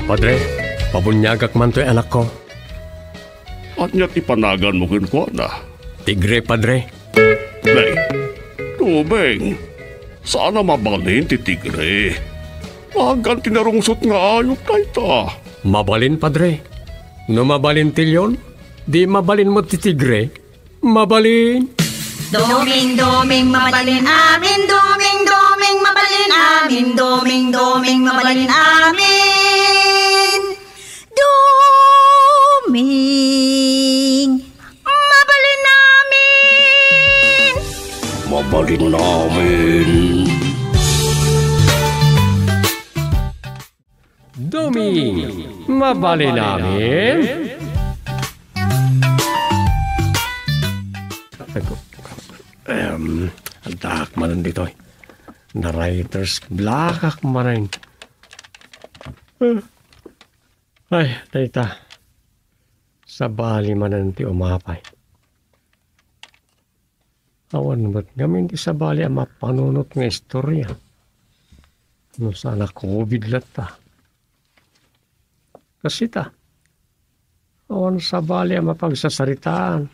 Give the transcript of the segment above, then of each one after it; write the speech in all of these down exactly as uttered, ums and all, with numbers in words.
Padre, pabuniagak man toy anakko. Ania ti panaganmo kenkuana? Tigre, Padre. Nay, Tubing, saan a mabalin ti tigre. Nagan ti narungsot nga ayup dayta. Mabalin, Padre. No mabalin ti leon, di mabalin met ti tigre. Mabalin. Doming, doming, mabalin amin. Doming, doming, mabalin amin. Doming, doming, mabalin amin. Doming, mabalin amin. Mabalin amin. Doming, mabalin amin. Ago, em, addaak manen ditoy. Na-writer's blockak manen. Ay, dayta. Sabali manen ti umapay. Awan met ngamin ti sabali a mapanunot nga istorya. No saan a COVID latta. Kas ita, awan sabali a mapagsasaritaan.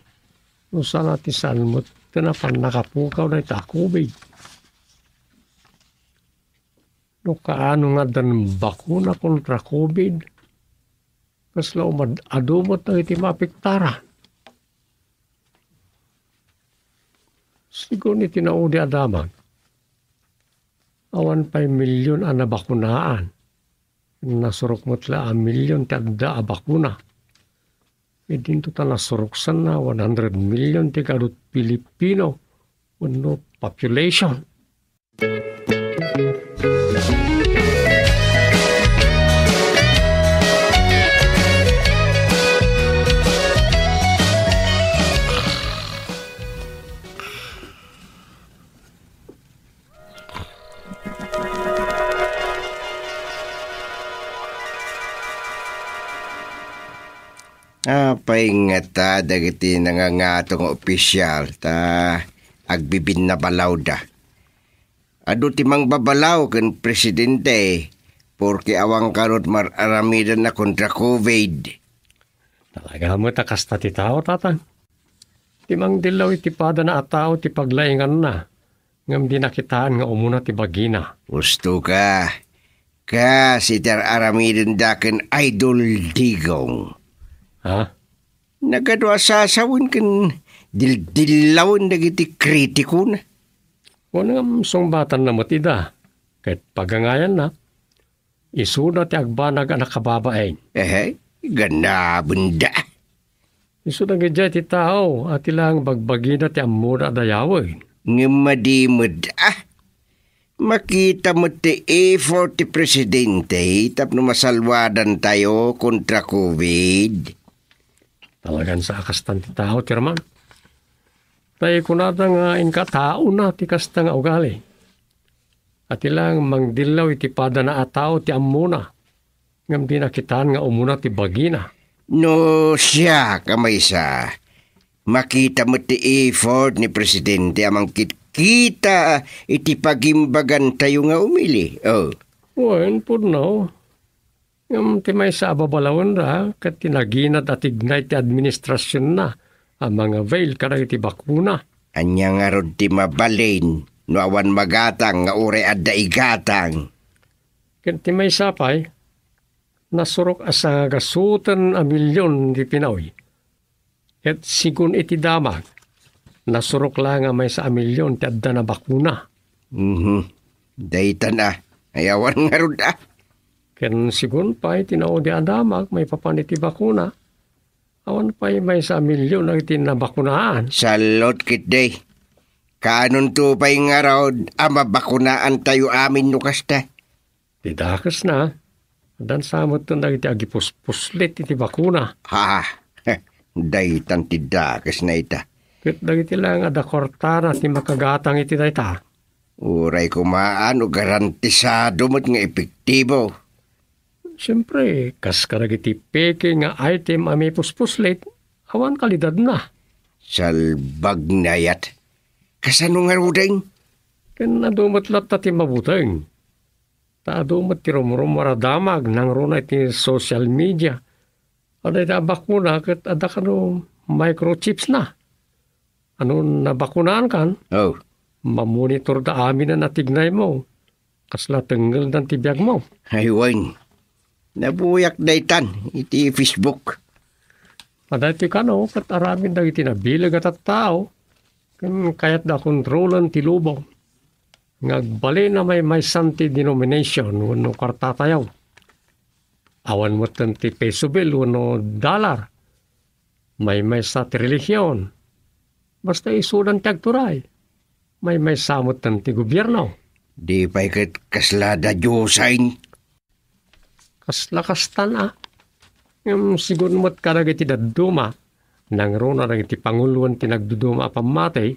No saan a ti saan met ti napan nakapukaw dayta a COVID. No kaano nga addan bakuna kontra COVID, kasla umad-adu met dagiti maapektaran. Sigun iti naudi a damag, awan pay million a nabakunaan. Nasurok met la a million ti adda a bakuna. Idinto ta nasuroksanna, one hundred million ti kadut Pilipino wenno population. Apay ngata dagiti nangangato nga opisyal ta agbibinnabalawda? Adu ti mangbabalaw ken presidente, porke awan kano ti mar-aramidenna kontra COVID. Talaga met a kasta ti tao, Tatang. Ti mangdillaw iti padana a tao ti paglainganna, ngem di nakitaan nga umuna ti bagina. Usto ka. Kas iti ar-aramidenda ken Idol Digong. Ha? Nagadu a sasawen ken dildillawen dagiti kritikona. Wen ngem sungbatanna met ida, ket pagangayanna, isuda ti agbanag a nakababain. Ehe, ganabenda. Isu dagiti tao a ti laeng bagbagida ti ammoda a dayawen. Ngem madi met, ah, makita met ti effort ti presidente tapno masalwadantayo kontra COVID. Talagan sa a kastan ti tao, Chairman. Tay kunada nga inka taona ti kasta nga ugali. A ti laeng mangdillaw iti padana a tao ti ammona, ngem di nakitaan nga umuna ti bagina. No siak a maysa, makita met ti effort ni Presidente a mangkitkita iti pagimbagantayo nga umili. Oh. Wen, pudno. Ngem ti maysa a babalawenra ket ti naginad a tignay ti administrasionna a mangavail kadagiti bakuna. Ania ngarud ti mabalin no awan magatang nga uray adda igatang? Ket ti maysa pay, nasurok a sangagasuten a milion ti pinaoy. Ket sigun iti damag, nasurok laeng a maysa a milion ti adda nabakuna. Mhm. Daytan a, ay awan ngarud a. Ken sigun pay ti naudi a damag maipapan iti bakuna, awan pay maysa a milion dagiti nabakunaan. Salot ketdi. Kaanonto pay ngarud a mabakunaantayo amin no kasta? Ti dakesna, addan sa metten dagiti agipuspuslit iti bakuna. Ha, daytan ti dakesna ita. Ket dagiti laeng a dakuartana ti makagatang iti dayta. Uray koma no garantisado met nga epektibo. Siempre, kas kadagiti peke nga item a maipuspuslit, awan kalidadna. Salbagnayat. Kasano ngaruden? Ken adu met latta ti mabuteng. Ta adu met ti rumrummuar a damag nangruna iti social media. Adda iti a bakuna ket adda kano microchips na. Ano nabakunaan kan? Oh. Mamonitor da amin a natignay mo. Kasla tengngeldan ti biag mo. Ay, wen. Nabuyak daytan iti Facebook. Adda iti kano, ket aramid dagiti nabileg a tattao, ken kayatda a kontrolen ti lubong. Nga agbalin a maymaysan ti denomination wenno kuartatayo. Awan metten ti peso bill wenno dollar. Maymaysa ti relihion. Basta isudan ti agturay. Maymaysa metten ti gobierno. Di pay ket kasla da Diosen. Kasla kastan a. Ngem sigun met kadagiti dadduma, nangruna dagiti panguloen ti nagduduma a pammati,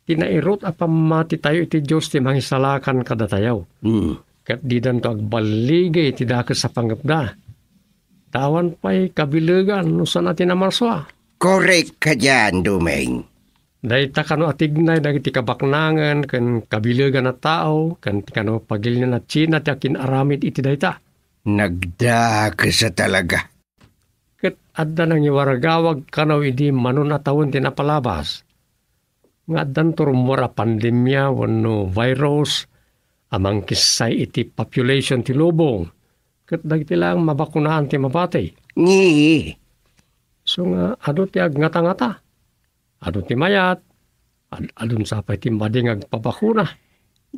ti nairut a pammatitayo iti Dios ti mangisalakan kadatayo. Hmm. Ket didanto agballigay ti dakes a panggepda. Ta awan pay kabilegan no saan a ti namarsua. Korek ka dian, Dumeng. Dayta kano a tignay dagiti kabaknangen ken kabilegan a tao ken ti kano pagilinan a China ti akin-aramid iti dayta. Nagdakes a talaga. Ket adda nangiwaragawag kano idi manon a tawen ti napalabas nga addanto rummuar a pandemia wenno virus a mangkissay iti population ti lubong, ket dagiti laeng mabakunaan ti mabati. Ngii. So nga adu ti agngatangata, adu ti mayat, ad-, adun sa pay ti madi nga agpabakuna.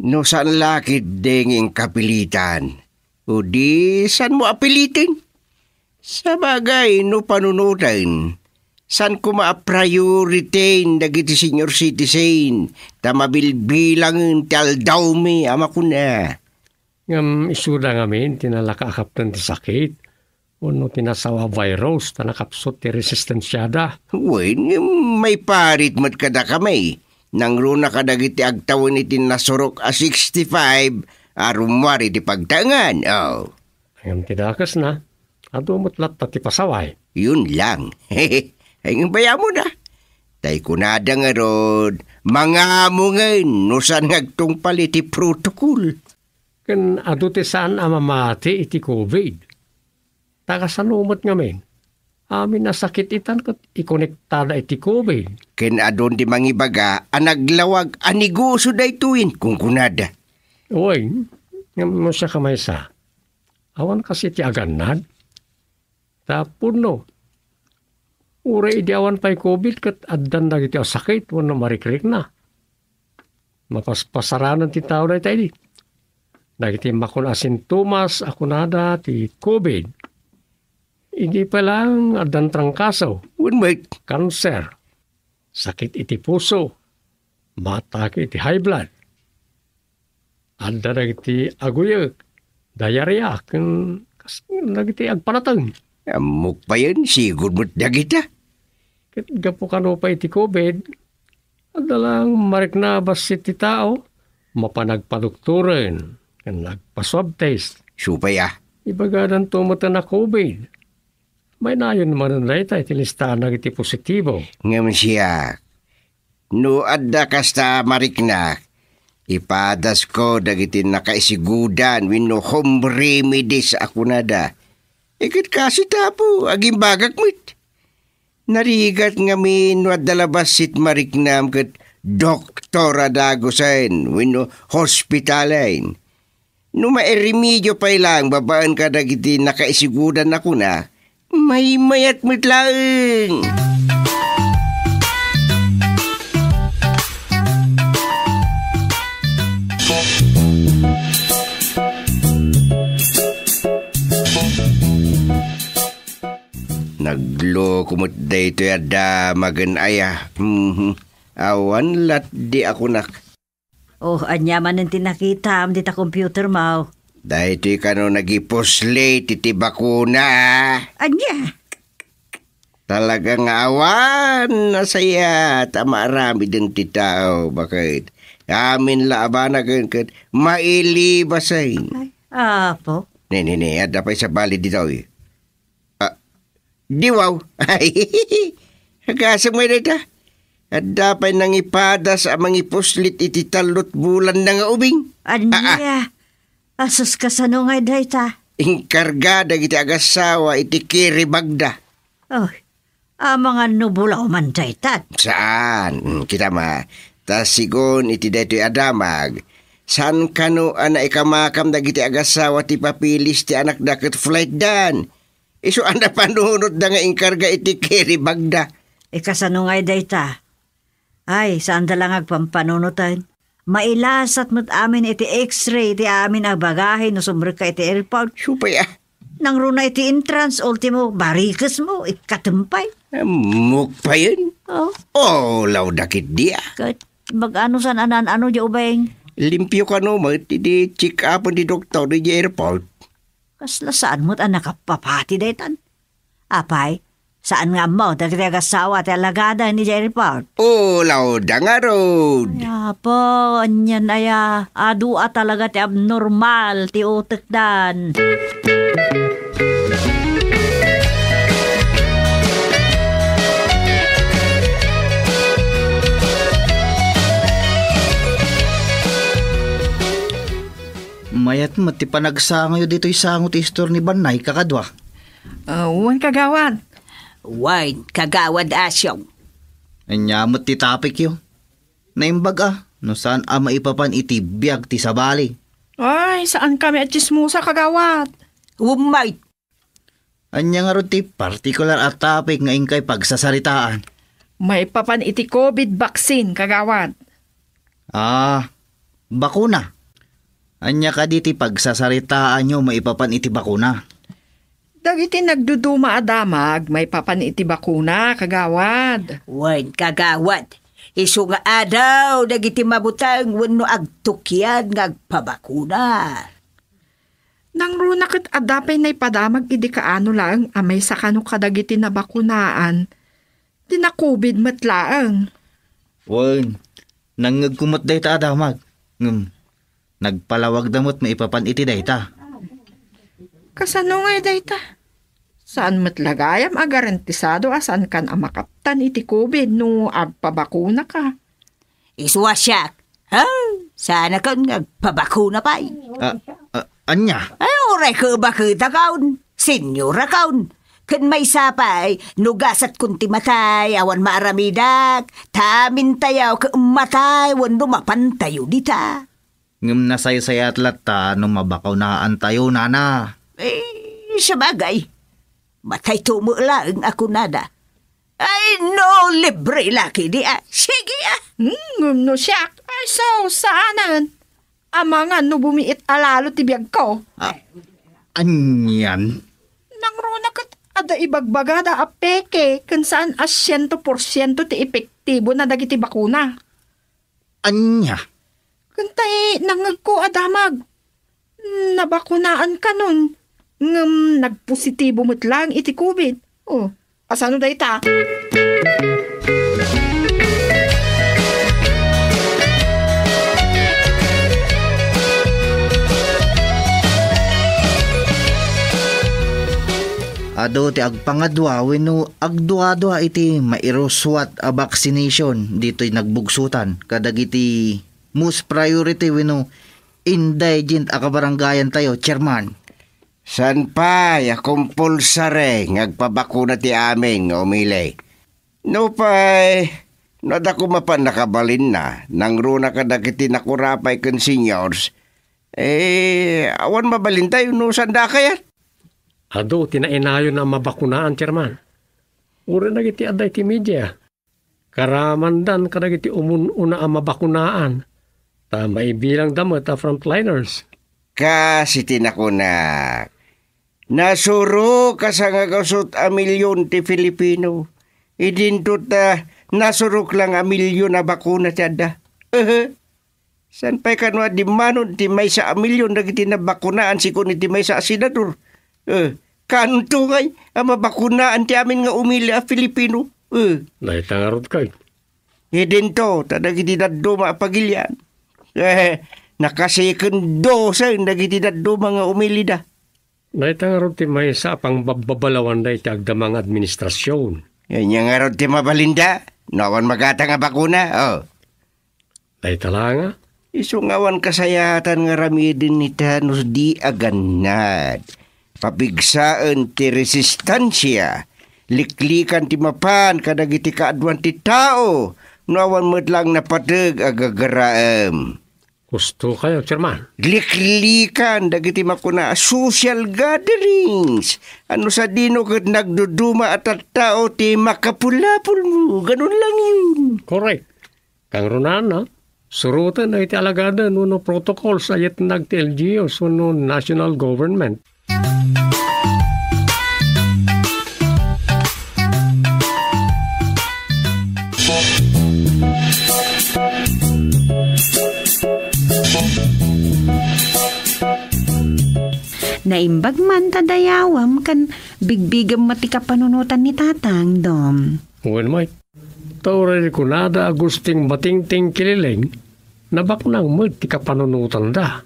No saan la ketdi nga inkapilitan, o di saanmo a piliten? Sabagay, no panunoten, saan koma a priority dagiti senior citizen, ta mabilbilangen ti aldawmi a makuna. Ngem isuda ngamin ti nalaka a kapten ti sakit, wenno ti nasawa a virus ta nakapsut ti resistensiada. Wen, ngem maiparit met kadakami. Nangruna kadagiti agtawen iti nasurok a sixty-five a rummuar iti pagtaengan. Oh. Ngem ti dakesna, adu met latta ti pasaway. Yun lang. Ay, ngem bayamon a. Tay kunada ngarud, mangamongen no saan nga agtungpal iti protocol. Ken adu ti saan a mamati iti covid. Ta kasano met ngamin? Amin a sakit itan ket ikonektada iti covid. Ken adun ti mangibaga a naglawag a negosio daytoyen, kunkunada. Uy, ngem no siak a maysa, awan kas iti agannad? Ta pudno. Uray idi awan pay covid ket addan dagiti a sakit wenno marikrikna. Mapaspasaranen ti tao dayta idi. Dagiti makuna a sintomas a kunada ti covid. Idi pay laeng addan trangkaso, wen met kanser, sakit iti puso, maatake iti high blood. Adda dagiti aguyek, diarrhea, ken kas-, dagiti agpanateng. Ammok payen, sigud met dagita. Ket gapu kano pay iti covid, adda lang marikna a bassit ti tao, mapan agpadoktoren, ken agpa-swab test. Supay a. Ibagadanto met a covid. Maynayon manen dayta iti listaan dagiti positibo. Ngem siak, no adda kasta a mariknak, ipadasko dagiti nakaisigudan wenno home remedies a kunada. Iket kasi tapo, agimbagak met. Narigat ngamin no adda la bassit mariknam ket doktor a dagusen wenno hospitalen. No mairemedyo pay laeng babaen kadagiti nakaisigudan a kuna, maymayat met laeng. Nagloko met daytoy a damagen aya. Mhm. Awan latdi a kunak. Oh, ania manen ti nakitam dita computer mo? Daytoy kano nagipuslit iti bakuna. Ania? Talaga nga awan nasayat a maaramiden ti tao, baket amin la a banagen ket mailibasen. Ay, apo. Ne, ne, ne, adda pay sabali ditoy. Ah, diwaw. Agasem ngay dayta. Adda pay nangipadas a mangipuslit iti tallo't bulanna nga ubing. Ania? Ah, ah. Asus, kasano ngay dayta? Inkarga dagiti agassawa iti kiribagda. Oh, amangan no bulaw man dayta. Saan? Mm, kita ma. Ta sigun iti daytoy a damag, saan kano a naikamakam dagiti agassawa ti papeles ti anakda ket flightdan? Isu a napanunotda nga inkarga iti kiribagda. Ikasano ngay dayta? Ay, saanda la nga agpampanunoten. Mailasat met amin iti X-ray ti amin a bagahe no sumrekka iti airport. Supay a. Nangruna iti entrance, ultimo, barikesmo, ikkatem pay. Ammok payen? Oh. Oh, lauda ketdi a. Ket, bag-ano san anan ano, di ubeng? Limpio kano met, idi check-upen ti doktor, di airport. Kasla saan met a nakapapati daytan? Apay, saan nga ammo dagiti agassawa ti alagada ni Jerry Ford? O, lauda ngarud. Ay, apo, anian aya? Adu a talaga ti abnormal ti utekdan. Mayat met ti panagsangoyo ditoy sango ti istor ni Bannay, kakadua. Ah, wen, kagawad. Wen, kagawad Asyong. Ania met ti topicyo? Naimbag a, no saan a maipapan iti biag ti sabali. Ay, saan kami a tsismosa, kagawad. Ummay. Ania ngarud ti partikular a topic nga inkay pagsasaritaan? Maipapan iti covid vaccine, kagawad. Ah, bakuna. Ania kadi ti pagsasaritaanyo maipapan iti bakuna? Dagiti nagduduma a damag maipapan iti bakuna, kagawad. Wen, kagawad. Isu nga adaw dagiti mabuteng wenno agtukian nga agpabakuna. Nangruna ket adda pay naipadamag idi kaano laeng a maysa kano kadagiti nabakunaan ti na-covid met laeng. Wen, nangngegko met dayta a damag. Ngem, nagpalawagda met maipapan iti dayta. Kasano ngay dayta? Saan met la gayam a garantisado a saankan a makaptan iti covid no agpabakunaka? Isu a siak, ha? Saanakon nga agpabakuna pay. Ah, ah, ania? Ay, uray kebaketakon, senyorakon. Ken maysa pay, no gasatkon ti matay, awan maaramidak, ta amintayo ket matay wenno mapantayo dita. Ngem nasaysayat latta no mabakunaantayo, nana. Eh, sabagay, matayto met laeng a kunada. Ay, no, libre la ketdi a. Sige a. Hmm, ngem no siak, ay, so, saanen. Amangan no bumiit a lalo ti biagko. Ah, anian? Nangruna ket adda ibagbagada a peke ken saan a siento porsiento ti epektibona dagiti bakuna. Ania? Ken tay nangngegko a damag. Nabakunaan kanon, ngem nagpositibo met laeng iti covid. Oh, asano dayta? Adu ti agpangadua wenno agduadua iti mairuswat a vaccination ditoy nagbugsotan kadagiti most priority wenno indigent a kabarangayantayo, Chairman. Saan pay a compulsory nga agpabakuna ti amin nga umili. Nupay, no adda koma pannakabalinna, nangruna kadagiti nakurapay ken seniors, eh, awan mabalintayo no saanda a kayat. Adu ti nainayon a mabakunaan, Chairman. Uray dagiti adda iti media. Karamandan kadagiti umun-una a mabakunaan, ta maibilangda met a frontliners. Kas iti nakunak, nasurok a sangagasut a milion ti Filipino. Idinto ta nasurok lang a milion a bakuna ti adda. Ehe. Saan pay kano a dimmanon ti maysa a milion dagiti nabakunaan sigun iti maysa a senador? Eh, kanto ngay a mabakunaan ti amin nga umili a Filipino? Eh. Dayta ngarud kay. Idinto, ta dagiti dadduma a pagilian. Eh, naka-second dose dagiti dadduma nga umilida. Dayta ngarud ti maysa a pangbabbabalawan dayta agdama nga administrasyon. Ania ngarud ti mabalinda? No awan magatang a bakuna, oh. Dayta la nga, Isu nga awan kasayatan nga aramiden ita no di agannad. Papigsaen ti resistansia. Liklikan ti mapan kadagiti kaaduan ti tao no awan met laeng napateg a gagaraem. Husto kayo, Chairman. Liklikan dagiti makuna a social gatherings. Ano sadino ket nagduduma a tattao ti makapulapulmo. Ganun lang yun. Correct. Kangrunaan, no? Suroten dagiti alagaden wenno protocols a yetnag ti L G Us wenno national government. Naimbag man ta dayawem ken bigbigem met ti kapanunotan ni Tatang, Dom. Wen, Mike. Ta uray kunada a gusting batingting kilileng, nabaknang met ti kapanunotanda.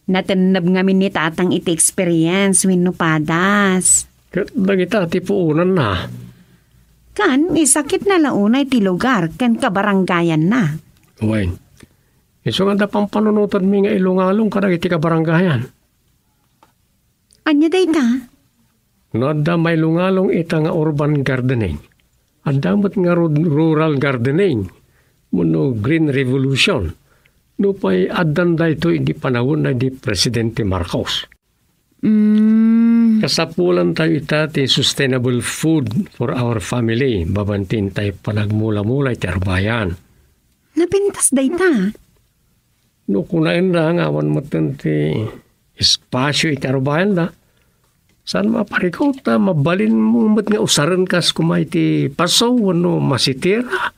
Natenneb ngamin ni Tatang iti experience wenno padas. Ket dagita ti puonanna. Kan, isakitna la unay ti lugar ken kabarangayanna. Wen, isu nga adda pampanunotanmi nga ilungalong kadagiti kabarangayan. Ania dayta? No adda mailungalong ita nga urban gardening, adda met nga ru-, rural gardening wenno green revolution. Nupay addan daytoy idi panawen ni Presidente Marcos. Mm. Kasapulantayo ita ti sustainable food for our family, babaen ti intay panagmula-mula iti arubayan. Napintas dayta? No kunaenda nga awan metten ti espasio iti arubayanda, saan maparikut ta mabalinmo met nga usaren kas koma iti paso wenno masitira.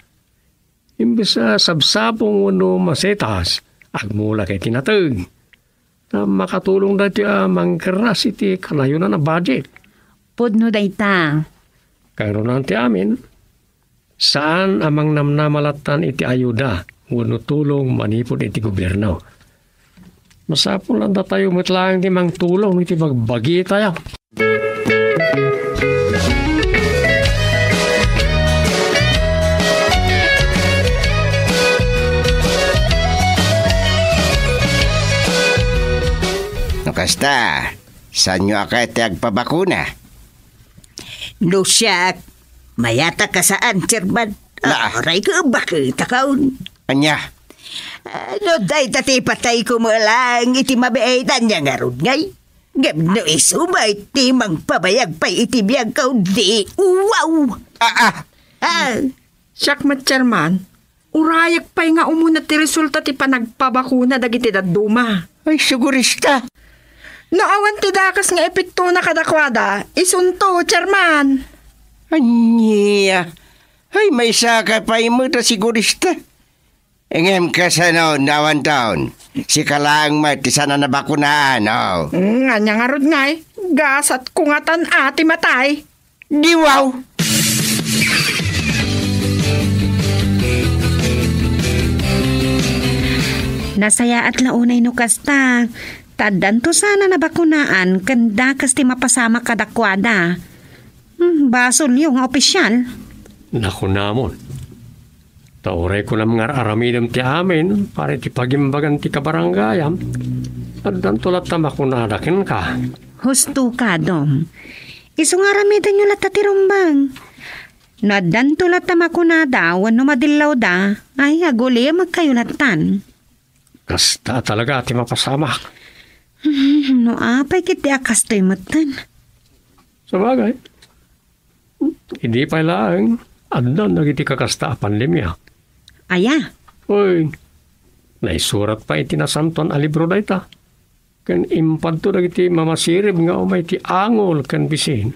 Imbes a sabsabong wenno masetas, agmula ka iti nateg. Ta makatulong daytoy a mangkerras iti kanayonan a budget. Pudno dayta. Kangrunaan ti amin, saan a mangnamnama lattan iti ayuda wenno tulong manipud iti gobierno. Masapul a datayo met laeng ti mangtulong iti bagbagitayo. No kasta, saanyo a kayat ti agpabakuna? No siak, mayatak a saan, Chairman. Naa. Aray ka, bakit akaon? Ania? Ah, no dayta ti patayko met laeng iti mabiit, ania ngarud ngay? Ngem no isu met ti mangpabayag pay iti biagko, di, wow! Ah, ah. Ah. Siak met, Chairman, urayek pay nga umuna ti resulta ti panagpabakuna dagiti dadduma. Ay, sigurista. No awan ti dakes nga epektona kadakuada, isunto, Chairman. Ania? Ay, maysa ka pay met a sigurista. Ngem kasano, no awanton? Sika laeng met ti saan a nabakunaan, oh. Mm, ania ngarud ngay? Gasatko ngatan a ti matay. Di wow! Nasayaat la unay no kasta, ta addanto saan a nabakunaan ken dakes ti mapasamak kadakuada. Hmm, basolyo nga opisyal. Nakunamon. Ta uray kunam nga ar-aramidem ti amin, para iti pagimbagan ti kabarangayam, addanto latta makunada kenka. Husto ka, Dom. Isu nga aramidenyo latta ti rumbeng. No addanto latta makunada wenno madillawda, ay, aguliem agkayo lattan. Kasta talaga ti mapasamak. Hmm, no apay ket ti a kastoy metten. Sabagay, idi pay laeng, addan dagiti kakasta a pandemia. Aya? Oy, naisurat pay iti Nasantoan a Libro dayta. Ken impadto dagiti mamasirib nga umay ti angol ken bisin.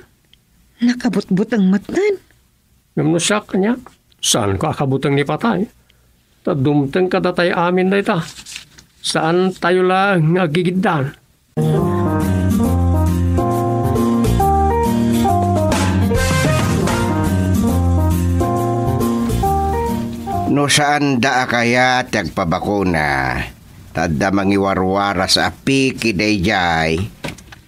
Nakabutbuteng metten. Ngem no siak, ania, saanko a kabuteng ni patay. Ta dumteng kadatayo amin dayta. Saantayo la nga agigiddan. No saanda a kayat ti agpabakuna, ta adda mangiwarwaras a piki daydiay,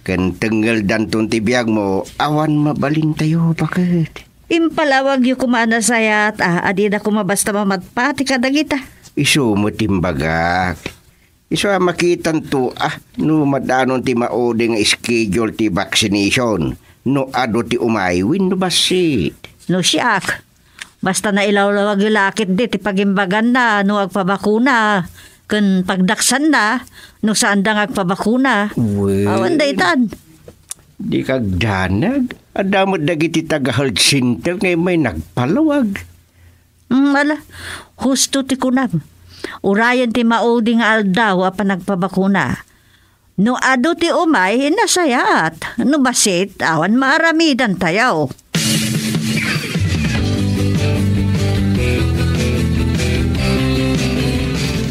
ken tengngeldanton ti biagmo, awan mabalintayo, baket. Impalawagyo koma a nasayaat a adida koma basta mamatpati kadagita. Isu met imbagak. Isu a makitanto, ah, no madanon ti maudi nga schedule ti vaccination, no adu ti umay wenno bassit. No siak, basta nailawlawag la ketdi ti pagimbaganna no agpabakuna, ken pagdaksanna no saanda nga agpabakuna. Wen, awan daytan. Di kagdanag, adda met dagiti taga-health center nga immay nagpalawag. Mm, ala, husto ti kunam. Urayen ti maudi nga aldaw a panagpabakuna. No adu ti umay, nasayaat. No bassit, awan maaramidantayo.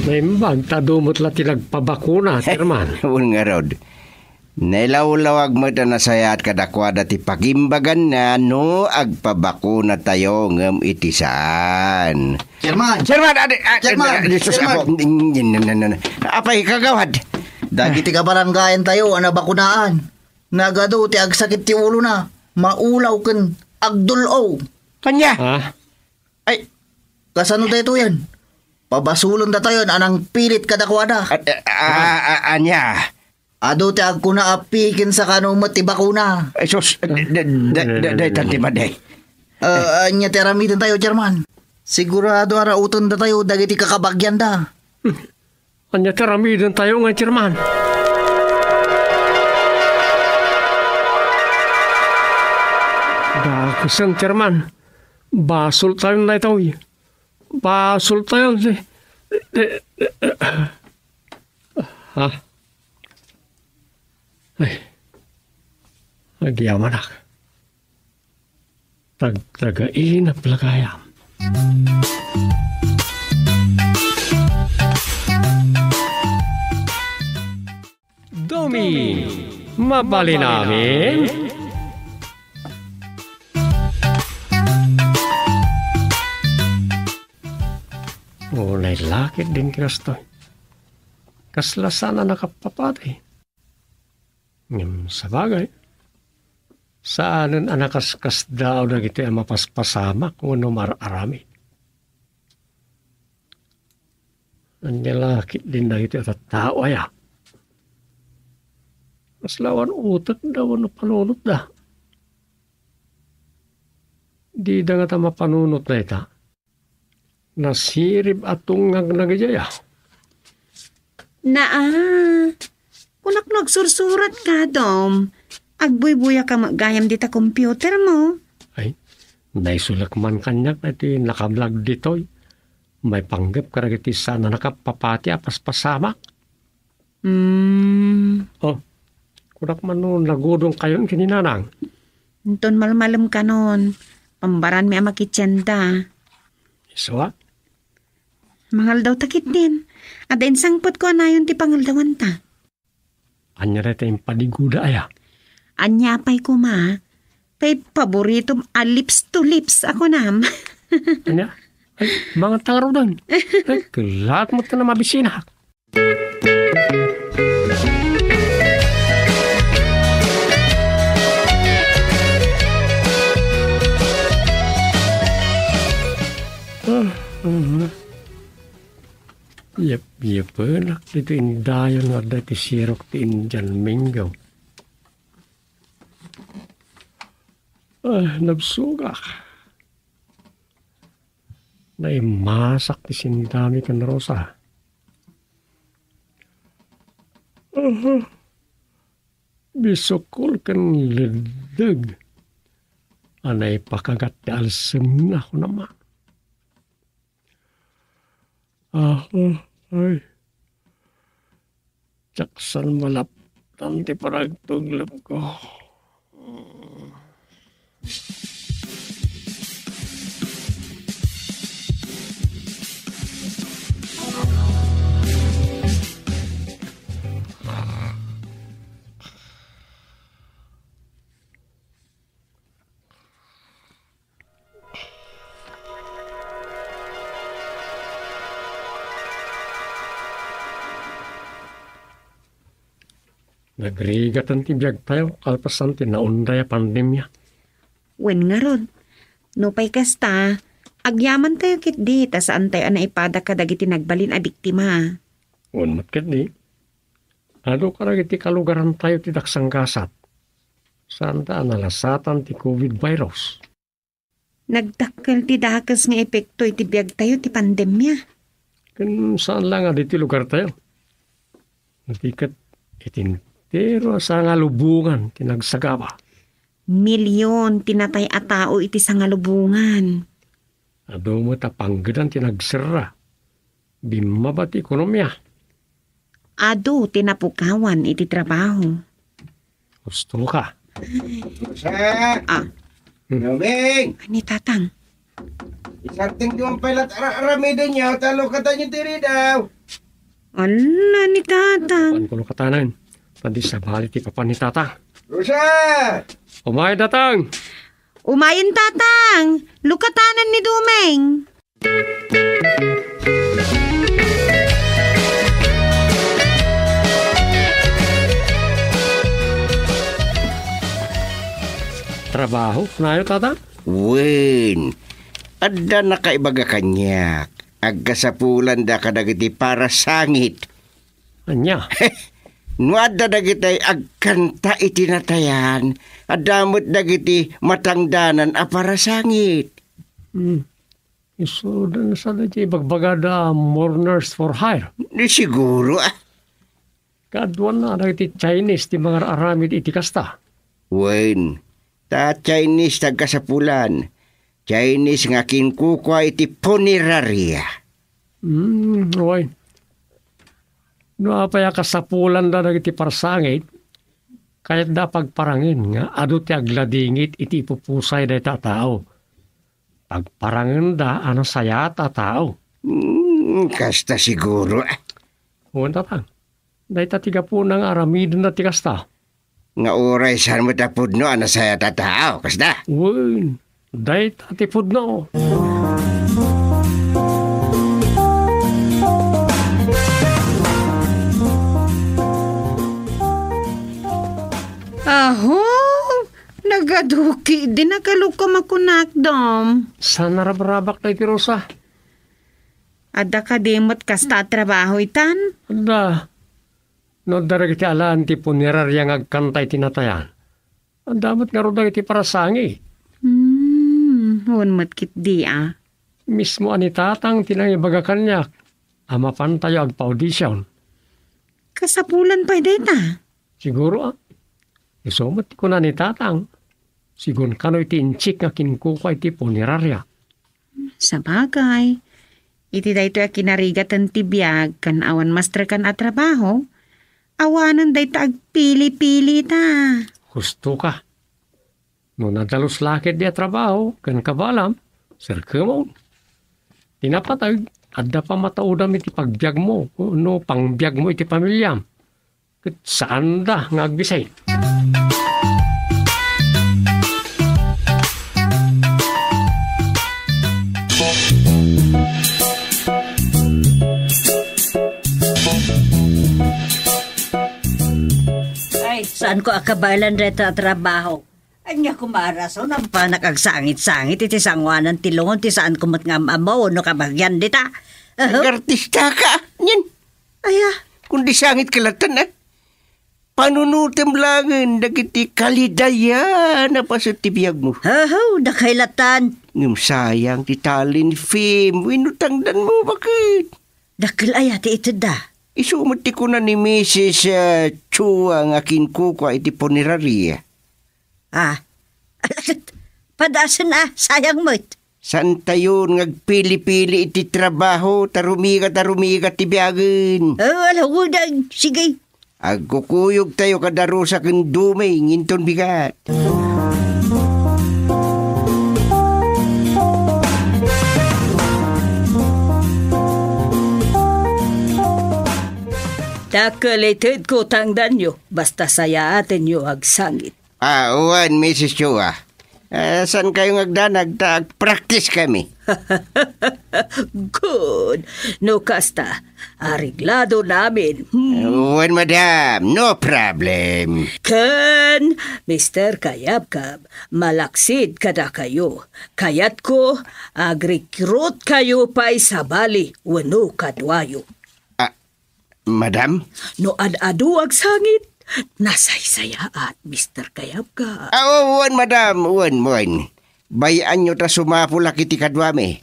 Naimbag ta adu met la ti nagpabakuna, Chairman. Wen ngarud. Nailawlawag met a nasayaat kadakuada ti pagimbaganna no agpabakunatayo ngem iti saan. Chairman! Chairman! Adi, ah, Chairman! Adi, sus, Chairman! Apo, n-, n-, n-, n-, n-, apay, kagawad? Dagiti kabarangayantayo a nabakunaan, nagadu ti agsakit ti ulona, maulaw ken agdul-o. Kanya? Ah? Ay, kasano daytoyen? Pabasolendatayon a nangpilit kadakuada. A-, a-, a-, a-, ania? Adu ti agkuna a piken sakano met ti bakuna. Ay, sus, da-, da-, da-, da-, daytan ti madi. Ah, ania ti aramidentayo, Chairman? Sigurado a rautendatayo dagiti kakabagianda. Ania ti aramidentayo ngay, Chairman? Dakesen, Chairman. Basoltayon daytoy. Basoltayon, si, eh, eh, eh, ha? Ay. Agyamanak. Tagtagainap la gayam. Doming, mabalin amin? Unay lakit din kinastoy. Kasla saan a nakappapati. Ngem sabagay, saanen a nakaskasdaaw dagiti a mapaspasamak wenno mar-aramid. Ania la ketdin dagiti a tattao aya? Kasla awan utekda wenno panunotda? Dida ngata mapanunot dayta. Nasirib a tungngagna idiay, a. Naa, kunak no agsursuratka, Dom. Agbuybuyaak met gayam dita computer mo. Ay, naisulek man kaniak daytoy nakablag ditoy. Maipanggep kadagiti saan a nakappapati a paspasamak. Hmm. Oh, kunak man no nagudongkayon ken ni Nanang. Inton malmalemkanon, pambaranmi a makitienda. Isu a? Mangaldawta ketdin. Adda insangpetko a nayon ti pangaldawanta. Ania dayta impadiguda aya? Ania pay koma? Tay paboritom a lips to lips a kunam. Ania? Ay, manganta ngaruden. Ay, kellaat met ti mabisinak. Ah, ah. Yep, yep, anak, dito indayon nga adda ti sirok ti Indian mango. Ah, nabsogak. Naimasak ti sindami ken Rosa. Aha. Bisukol ken leddeg a naipakagat ti alsemna, kunam. Aha, ay. Diak saan malapdan ti panagtuglepko. Nagrigatan ti biagtayo kalpasan ti naunday a pandemia. Wen ngarud, nupay kasta, Agyamantayo ketdi ta saantayo a naipada kadagiti nagbalin a biktima. Wen met ketdi, adu kadagiti kalugarantayo ti daksanggasat. Saanda a nalasatan ti covid virus. Nagdakkel ti dakes nga epekto iti biagtayo ti pandemia. Ken saan la nga ditoy lugartayo. Nagdiket iti entero a sangalubongan ti nagsagaba. Milion ti natay a tao iti sangalubongan. Adu met a panggedan ti nagserra. Bimmaba ti ekonomia. Adu ti napukawan iti trabaho. Gustoka. Sa? Ah. Doming! Ni Tatang. Isarting ti mampay lat ara-, aramidenyo, ta lukatan ti ridaw. Ala, ni Tatang. Pan ko lukatanan. Padi sabali ti papan ni Tatang. Rosa! Umay, Tatang! Umayen, Tatang! Lukatanan ni Doming. Trabaho, kunayo, Tata? Wen, adda nakaibaga kaniak. Agkasapulanda kadagiti parasangit. Ania? No adda dagiti agkanta iti natayan, adda met dagiti matangdanan a parasangit. Hmm. Isu, dan sa dagiti ibagbagada mourners for hire. Di siguro, ah. Kaduana dagiti Chinese ti mangar-aramid iti kasta. Wen, ta Chinese ti agkasapulan. Chinese nga kinkukua iti punerarya. Hmm, wen. No apay a kasapulanda dagiti parsangit, kayatda pagparangen nga adu ti agladingit iti ipupusay dayta a tao. Pagparangenda a nasayaat a tao. Hmm, kasta siguro. Wen, Tatang. Dayta ti gapuna nga aramidenda ti kasta. Nga uray saan met a pudno a nasayaat a tao, kasta? Wen, dayta ti pudno. Aho, nagaduki, di nakaluka makunak, Dom. Saan a rabrabak daytoy, Rosa? Adda kadi met kasta a trabaho itan? Adda. No adda dagiti alan ti punerarya nga agkanta iti natayan, adda met ngarud dagiti parasangit. Hmm, wen met ketdi a. Mismo a ni Tatang ti nangibaga kaniak a mapantayo agpa-audition. Kasapulan pay dayta? Siguro, a. Isu met ti kuna ni Tatang, sigun kano iti inchik nga kinkukua iti punerarya. Sabagay, iti daytoy a kinarigaten ti biag ken awan masterkan a trabaho, awanen dayta agpili-pili ta. Husto ka. No nadalus la ketdi a trabaho ken kabaelam, serkemon. Ti napateg, adda pamataudam iti pagbiagmo, no pangbiagmo iti pamiliam. Ket saanda nga agbisay. Ay, saanko a kabaelan dayta a trabaho. Ania koma a rason, apay nga agsangit-sangit iti sangoanan ti lungon ti saanko met nga am-ammo wenno kabagian dita? Ahem. Agartistaka, nyen? Aya? Kundi sangit ka latan, a. Panunotem laengen dagiti kalidayan a paset ti biagmo. Aho, dakay latan. Ngem sayang ti talent fee wenno tangdanmo, baket. Dakkel aya ti itedda? Isu met ti kuna ni Misis, eh, Chua nga kinkukua iti punerarya. Ah. Padasen a, sayang met. Saantayon nga agpili-pili iti trabaho, ta rumigat a rumigat ti biagen. Oh, ala, udag. Sige. Agkukuyogtayo kada Rosa ken Duming inton bigat. Dakkel itedko tangdanyo, basta sayaatenyo agsangit. Ah, wen, Misis Chua. Ah, saan kayo nga agdanag ta agpraktis kami? Good. No kasta, areglado namin. Hmm. Wen, madam, no problem. Ken, Mister Kayabkab, malaksid kadakayo. Kayatko, agrecruit kayo pay sabali wenno kaduayo. Ah, madam? No ad-adu agsangit, nasaysayaat, Mister Kayabkab. Ah, oo, wen, madam, wen, wen. Bay-anyo ta sumapulak iti kaduami.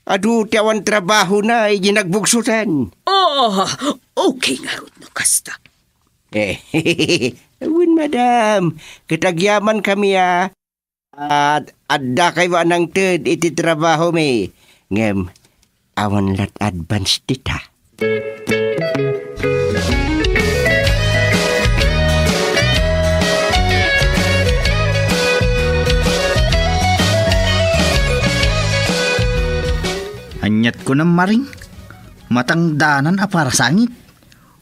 Adu ti awan trabahona idiay nagbugsotan. Oh, okay ngarud no kasta. Eh, wen, madam, ket agyaman kami a, at adda kayo a nangted iti trabahomi. Ngem, awan lat advance dita. Aniat kunam, Maring? Matangdanan a parasangit?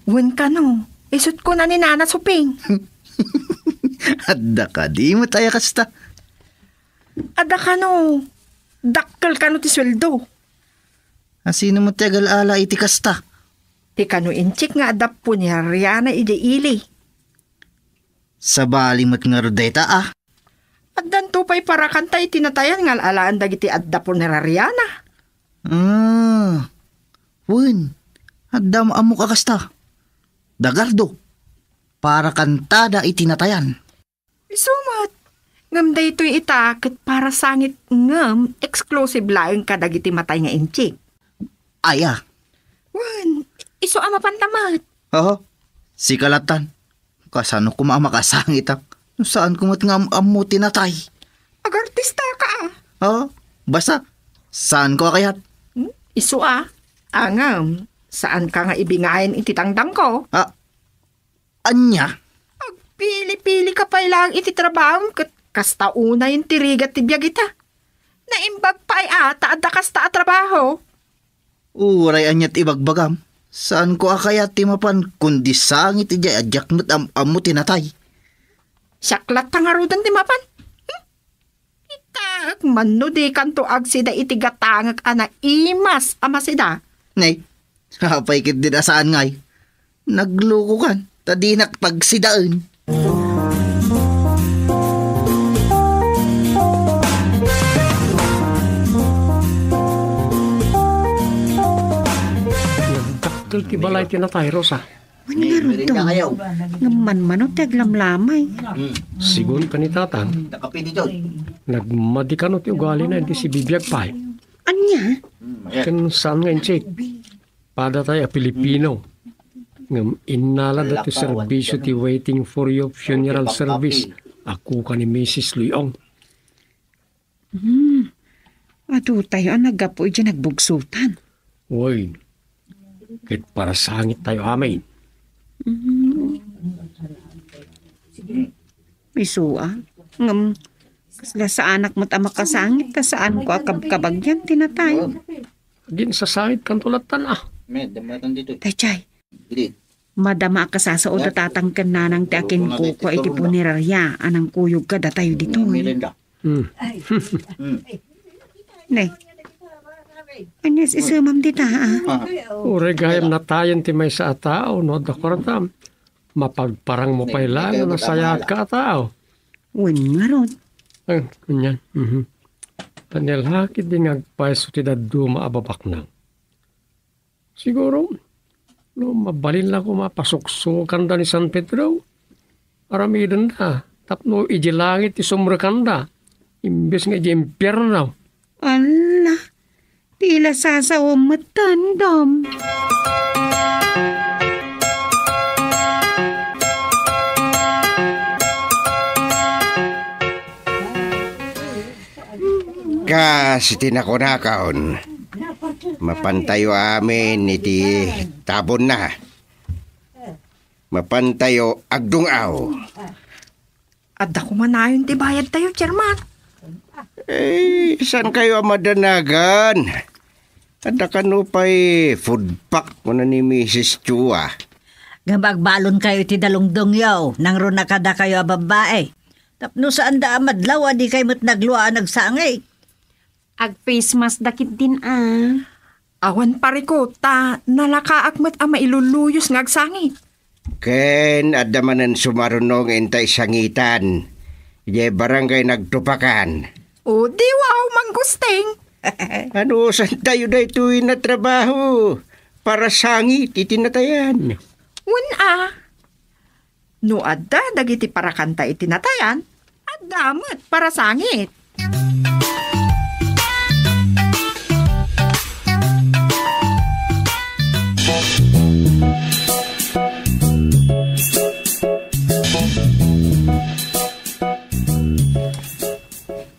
Wen kano, isut' kuna ni Nana Suping. Adda kadi met aya kasta? Adda kano, dakkel kano ti sueldo. A, sino met ti agal-ala iti kasta? Ti kano Inchik nga adda punerariana idiay ili. Sabali met ngarud dayta a. Addanto pay parakanta iti natayan nga al-alaan dagiti adda punerariana. Ah, wen, adda am-ammok a kasta. Da Gardo, parakantada iti natayan. Isu met. Ngem daytoy ita ket parasangit ngem exclusive laeng kadagiti matay nga Inchik. Aya? Wen, isu a mapanta met. Oho. Sika lattan. Kasano koma a makasangitak no saanko met nga am-ammo ti natay? Agartistaka a. Oho. Basta, saanko a kayat. Hmm? Isu a. Ngem, saanka nga ibingayan iti tangdangko. Ah, ania? Agpili-pilika pay laeng iti trabahom ket kasta unayen ti rigat ti biag ita. Naimbag pay a ta adda kasta a trabaho. Uray ania ti ibagbagam, saanko a kayat ti mapan kundi sangit idiay a diak met am-ammo ti natay. Siak latta ngaruden ti mapan. Hmm? Itaek man no dikanto agsida iti gatangek a naimas a masida. Nay, apay ketdin a saan ngay? Naglukokan, ta dinak pagsidaen. Nagdakkel ti balay ti natay, Rosa. Wen ngarud to. Ngem manmano ti aglamlamay. Hmm. Sigun kanitatan, nagmadi kano ti ugalina idi sibibiag pay. Ania? Hmm, ayan. Ken saan nga Inchik? Padatay a Pilipino. Ngem innalada ti serbisio ti Waiting for You funeral service a kuka ni Misis Leong. Hmm. Adutayo a naggapu idiay nagbugsotan. Wen, ket parasangittayo amin. Hmm. Isu a. Ngem, kasla saanak met a makasangit ta saanko a kabkabagian ti natay. Aginsasangitkanto lattan a. Daydiay. Madama a kasasao da tatang ken nanang ti akinkukua iti punerarya a nangkuyog kadatayo ditoy. Hmm. Ne. Anias isemam dita, a? Uray gayam natayen ti maysa a tao, no adda kuartam, mapagparangmo pay laeng a nasayaat ka a tao. Wen ngarud. Ay, anian. Mhm. Daniel, hakit din nga agpayso ti dadduma a babaknang. Siguro, no mabalin la koma pasuksukanda ni San Pedro, aramidenda tapno idiay langit ti sumrekanda, imbes nga idiay impierno. Ala, ti la sasaom met tandem. Kas iti nakunakon, mapantayo amin iti tabonna. Mapantayo agdung-aw. Adda koma nayon ti bayadtayo, Chairman. Eh, saan kayo a madanagan? Adda kano pay food pack, kuna ni Misis Chua. Ngem agbalon kayo iti dalungdongyo, nangruna kadakayo a babbai. Tapno saanda a madlaw a dikay met naglua a nagsangit. Ag-face mask da ketdin a. Awan parikut, ta nalakaak met a mailuluyos nga agsangit. Ken adda manen sumaruno nga intay sangitan idiay barangay Nagtupakan. O, di wow, Mang Gusting. Anusantayo daytoy a trabaho para sangit iti natayan? Wen a. No adda dagiti parakanta iti natayan, adda met para sangit.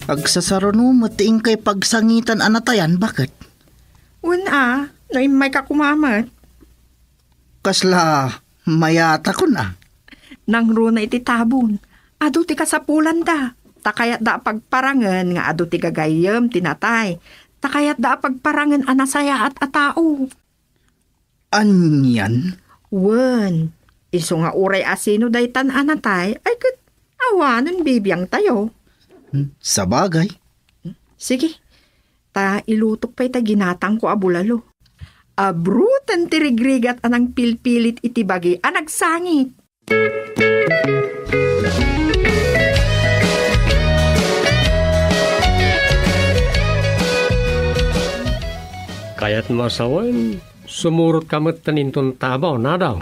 Agsasaruno met ti inkay pagsangitan a natayan, baket? Wen a, no immayka koma met. Kasla mayatakon a. Nangruna iti tabon. Adu ti kasapulanda. Ta kayatda a pagparangen nga adu ti gagayyem ti natay. Ta kayatda a pagparangen a nasayaat a tao. Anian? Wen, isu nga uray asino daytan a natay, ay ket awanen bibiangtayo. Hmm, sabagay. Sige, ta ilutok pay ta ginatangko a bulalo. Abruten ti rigrigat a nangpilpilit iti bagi a nagsangit. Kayatmo a sawen, sumurotka metten inton tabon, a daw?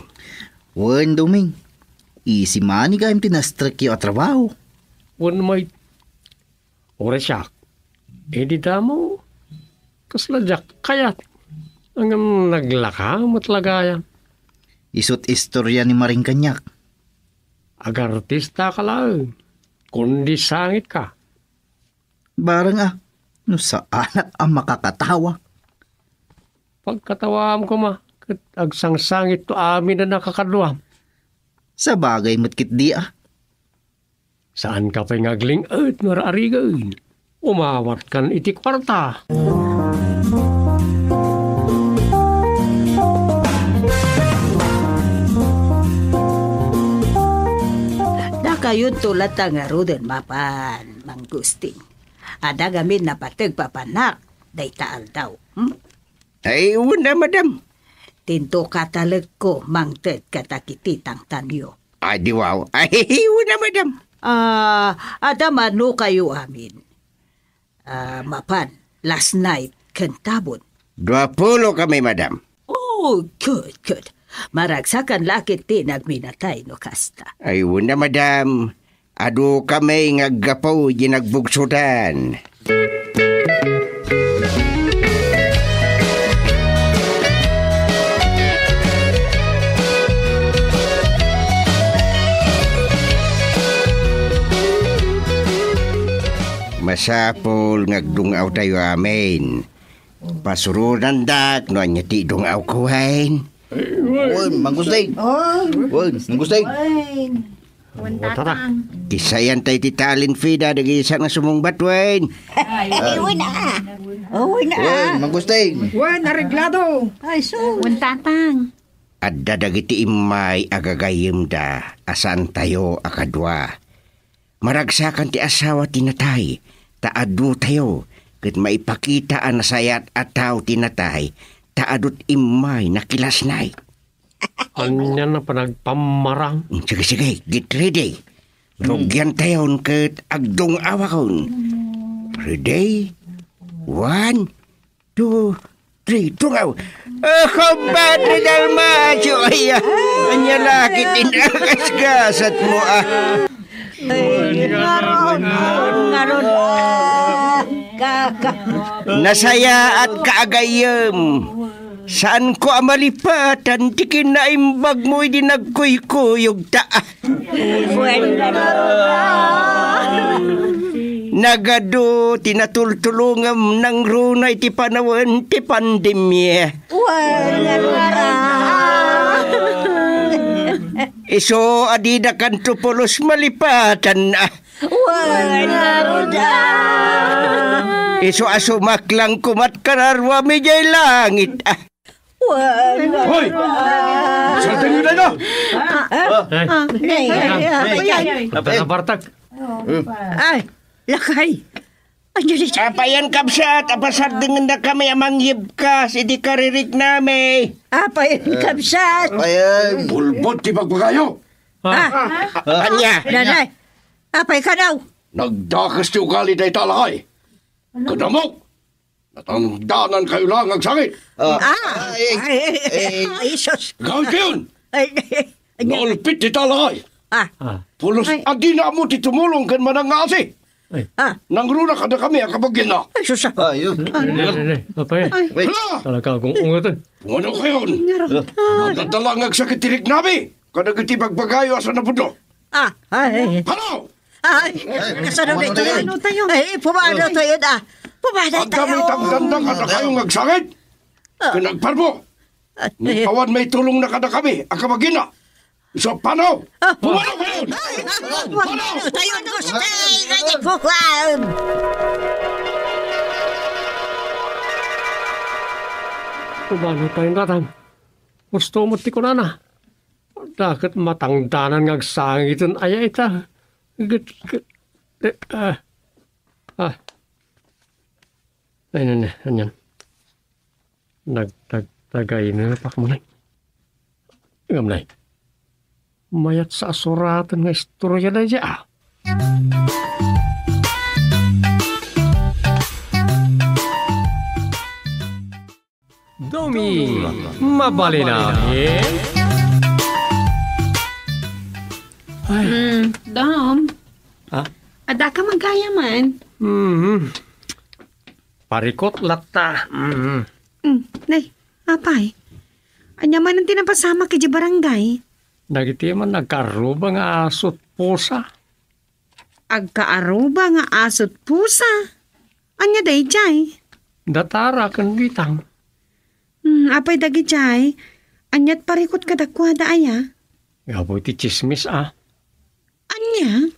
Wen, Doming. Isi manen gayam ti nastrekyo a trabaho. Wen, may Uray siak, idi damo, kasla diak kayat, ngem naglaka met la gayam. Isu't istorya ni Maring kaniak. Agartistaka laeng, kundi sangitka. Bareng a, no saanak a makakatawa. Pagkatawaam koma, ket agsangsangitto amin a nakakaduam. Sabagay met ketdi a. Saanka pay nga agling-et nga ar-arigen. Umawatkan iti kuarta. Dakayonto latta ngaruden mapan, Mang Gusting. Adda ngamin napateg papanak dayta aldaw. Hmm? Ay, wen a, madam. Dinto katalekko mangted kadagiti tangtanyo. Ay, di wow. Ay, wen a, madam. Ah, adda manokayo amin? Ah, mapan, last night, ken tabon. Duapulo kami, madam. Oh, good, good. Maragsakan la ketdi nagminatay no kasta. Ay, wen a, madam. Adu kami nga aggapu idiay nagbugsodan. Masapul nga agdung-awtayo amin. Pasurodandak no ania ti idung-awko, wen. Wen, Mang Gusting. Oh. Wen, Mang Gusting. Wen. Wen, Tatang. Ti sayan tay ti talent fee da dagiti saan nga sumungbat, wen. Ay, wen a. Oh, wen a. Wen, Mang Gusting. Wen, areglado. Ay, sus. Wen, Tatang. Adda dagiti immay a gagayyemda a saantayo a kadua. Maragsakan ti asawa ti natay, ta adutayo, ket maipakita a nasayaat a tao ti natay, ta adu't immay nakilasnay. Ania a panagpammarang? Sige, sige, get ready. Hmm. Rugiantayon ket agdung-awakon. Ready? One, two, three, dungaw. Ah, kumpadre Dalmacio, ay, ah, ania la ketdin a gasgasatmo, ah. Ay, ngarud, ngarud, ah, kaka. Nasayaatka a gayyem. Saanko a malipatan ti kinaimbagmo idi nagkuykuyogta, ah. Wen, ngarud, ah. Nagadu ti natultulongam nangruna iti panawen ti pandemia. Wen, ngarud, ah. Isu a didakanto pulos malipatan, ah. Wen, ngarud, ah. Isu a sumaklang komat kanaruami idiay langit, ah. Wen, hoy! Saltenyo dayta! Ah, ah, ah, nay, nay, nay, nay. Nabartak. Ay, lakay. Ania dayta? Apayen, kabsat, a pasardengennakami a mangyebkas idi kaririknami. Apayen, kabsat. Apayen. Bulbod ti bagbagayo. Ah. Ania? Nanay, apay kano? Nagdakes ti ugali dayta lakay. Kadamok. Natangdanan kayo lang agsangit. Ah. Ah. Ay, ay, ay, ay, sus. Gawid kayon. Ay, ay, ay. Nalpit ti talay. Ah. Ah. Pulos a dina ammo ti tumulong ken manangngasi. Ay. Ah. Nangruna kadakami a kabaginna. Ay, sus, ah. Ay, yun. Ay. Ay, ay, ay, ay. Apay. Ay. Wait. Hala! Talaga akong ungetan. Ano kayon? Ngaro. Ah. Nadadala nga agsakit ti riknami. Kadagiti bagbagayo a sanapudno. Ah, ay. Pano? Ay, kasano na ito? Ano tayo? Ay, pumano tayo na? Pumano tayo? Agdami tangdannak a dakayo nga agsangit. Ah. Ken agparbo. Ay. Awan maitulongna kadakami a kabaginna. So, pano? Ah. Pumano kayon? Ay, pumano tayo, Jose? Kanya ko, ah. Pumano tayo, Nathan? Gusto mo ti kunana? Daket matangdanan nga agsangiten aya ita. Get, get, eh, ah, ah. Ay, nene, anian. Nag-, nag-, nagtagtagaynapak man ay. Ngem nay. Mayat sa asuraten nga istorya daydiay, ah. Dumi, mabalin a, eh? Ay. Mm, Dom. Ha? Adda ka man gayam. Mhm. Parikot latta. Mhm. Mm, nay, apay. Ania man ti napasamak idiay barangay? Dagiti man nagkaaruba nga aso't pusa. Agkaaruba nga aso't pusa? Ania daydiay? Datara ken Bitang. Hmm, apay dagidiay? Ania't parikot kadakuada aya? Gapu iti tsismis, a. Ania?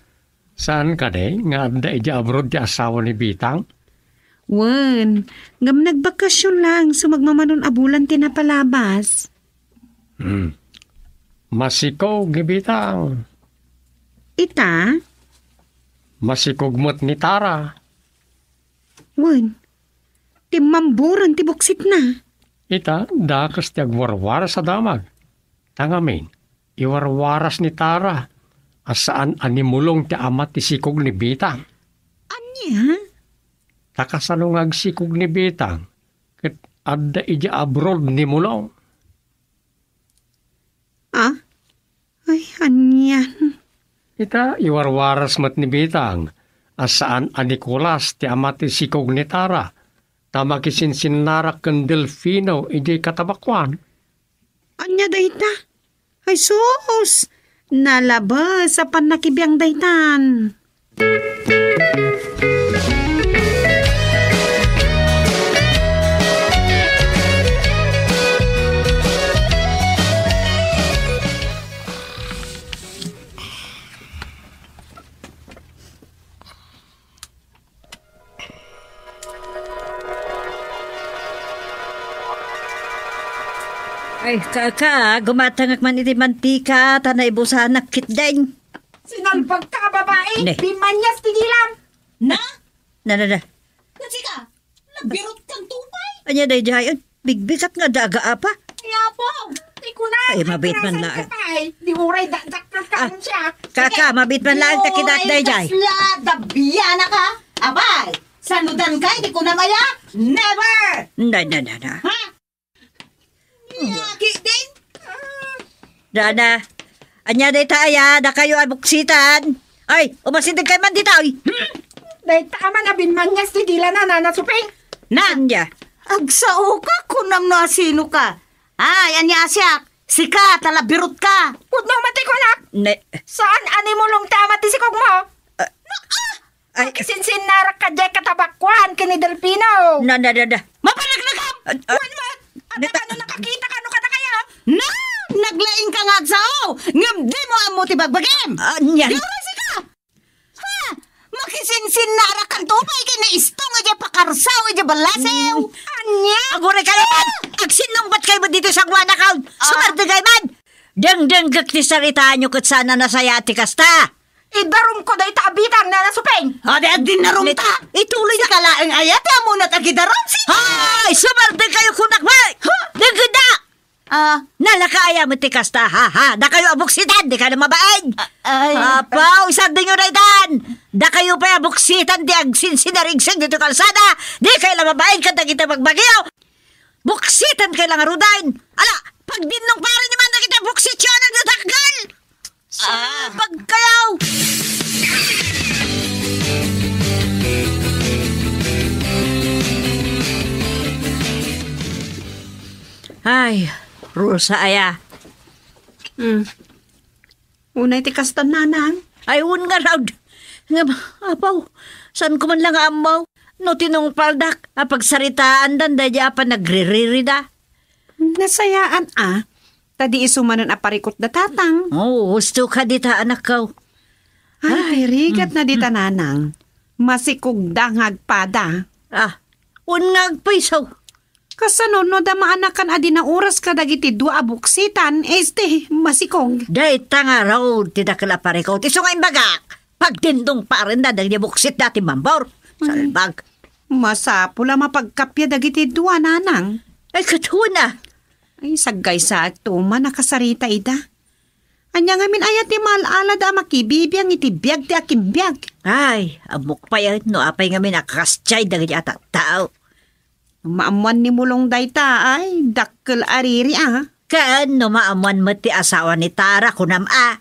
Saan kadi nga adda idiay abroad ti asawa ni Bitang? Wen, ngem nagbakasyon lang, so magmamanon a bulan ti napalabas. Hmm. Masikog ni Bitang. Ita? Masikog met ni Tara. Wen, timmamburen ti buksitna. Ita, dakes ti agwarwaras a damag. Ta ngamin, iwarwaras ni Tara a saan a nimulong ti ama ti sikog ni Bitang. Ania? Ta kasano nga agsikog ni Bitang ket adda idiay abroad nimulong? Ah? Ay, anian? Ita, iwarwaras met ni Bitang a saan a Nicolas ti ama ti sikog ni Tara, ta makisinsinnarak ken Delfino idiay katabakuan. Ania dayta? Ay, sus! Nalabes a pannakibiang daytan. Ay, kaka, gumatangak man iti mantika, ta naibusanak ketdin. Sinalbagka a babai, ne. Bimmanias ti dilam. Na? Na, na, na. Sika, nagbirot kan tupay? Ania daydiay? Bigbigat nga daga, apa? Ay, apo, ti kuna, ay, mabit man laeng. Di uray dakdak ng kaon siya. Kaka, mabit man laeng ta kinak daydiay. Kasla, dabiana ka. Abay, sanudan ka, di kuna maya? Never! Na, na, na, na. Ha? Yaki din. Dana, ania dayta aya, dakayo a buksitan? Ay, umasideg kay man dita, oy. Dayta a man a bimmanias ti dila na, Nana Suping. Ania? Agsaoka, kunam no asino ka. Ay, ania a siak? Sika, ta labirutka. Pudno man ti kunak. Ne. Saan a nimulong ti ama ti sikog mo? Ah. Ay. Makisinsinnarak ka diay katabakuan ken ni Delfino. Na, na, na, na. Mapalaglagam! Ah, ah. Wen met, adda kano nakakita kano kadakayo? Na, naglaing ka nga agsao, ngem di mo ammo ti bagbagim. Ania? Di oras ka! Ha? Makisinsinnarak kanto pay ken ni Istong idiay pakarsaw idiay balasew. Mm. Ania? Aguray kayo man! Agsinnungbat kayo dito sa guanakaw! Ah. Sumardegay man! Dengdenggek ti saritaanyo ket saan a nasayaat ti kasta! Idarumko dayta a bitang, Nana Suping! Adi, agdinarumta! Ituloy ka laeng aya ti ammonak a gidarum, si... Hay! Sumardengkayo kunak, bay! Ha? Dagita! Ah. Nalaka aya met ti kasta, ha, ha? Dakayo a buksitan, dika la mabain! A-, ay. Apo, isardengyo daytan! Dakayo pay a buksitan ti agsinsinarigseng ditoy kalsada! Dikayo la mabain kadagiti bagbagiyo! Buksitan kay la ngaruden! Ala, pagdinnong paren man dagiti buksityo a nagdadakkel! Ah. Pagkayaw! Ay, Rosa aya. Hmm. Unay ti kastan, nanang. Ay, wen ngarud. Ngem, apo, saan ko man la nga ammo no tinungpaldak a pagsaritaandan daydi a panagriririda. Nasayaan a, ta di isu manen a parikutda tatang. Oo, husto ka dita, anakko. Ay, ay, rigat na dita, nanang. Masikogda nga agpada. Ah, wen nga agpayso. Kasano no adda maanakan a di naoras kadagiti dua a buksitan, este, masikog. Dayta ngarud ti dakkel a parikut. Isu nga imbagak, pagdinnong parenna dagiti buksitda ti mambor. Ay. Salbag. Masapul a mapagkappia dagiti dua, nanang. Ay, ket wen a. Ay, saggaysaak tuman a kasarita ida. Ania ngamin aya ti maal-alada a makibibiang iti biag ti akimbiag? Ay, ammok pay no apay ngamin a kastiay dagiti a tattao. Maammuan ni Mulong dayta, ay, dakkel a riri a. Ken no maammuan met ti asawa ni Tara, kunam a.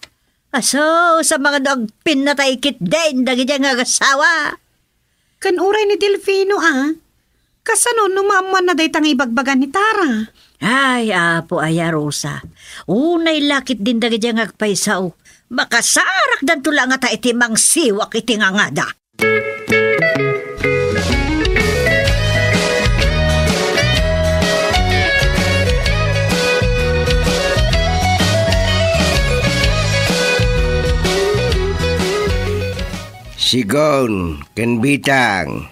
Aso, sa mga no agpinnatay ketdin dagiti nga agasawa. Ken uray ni Delfino a. Kasano no maammuanna dayta nga ibagbaga ni Tara? Ay, apo aya, Rosa. Unay la ketdin dagiti nga agpayso. Makasarakdanto la ngata iti mangsiwak iti ngangada. Sigon ken Bitang,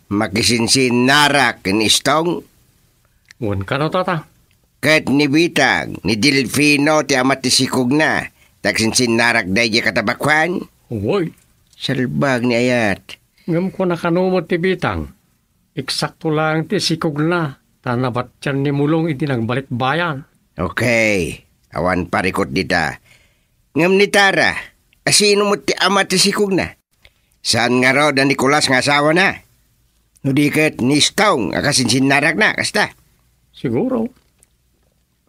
makisinsinnarak ken Istong? Wen kano, tata. Ket ni Bitang, ni Delfino ti ama ti sikogna, ta agsinsinnarak daydiay katabakuan? Uy. Salbag ni ayat. Ngem kuna kano met ti Bitang, eksakto laeng ti sikogna, ta nabatian ni Mulong idi nagbalikbayan. Okay, awan parikut dita. Ngem ni Tara, asino met ti ama ti sikogna? Saan ngarud a Nicolas nga asawana? No di ket ni Istong a kasinsinnarakna, kasta? Siguro.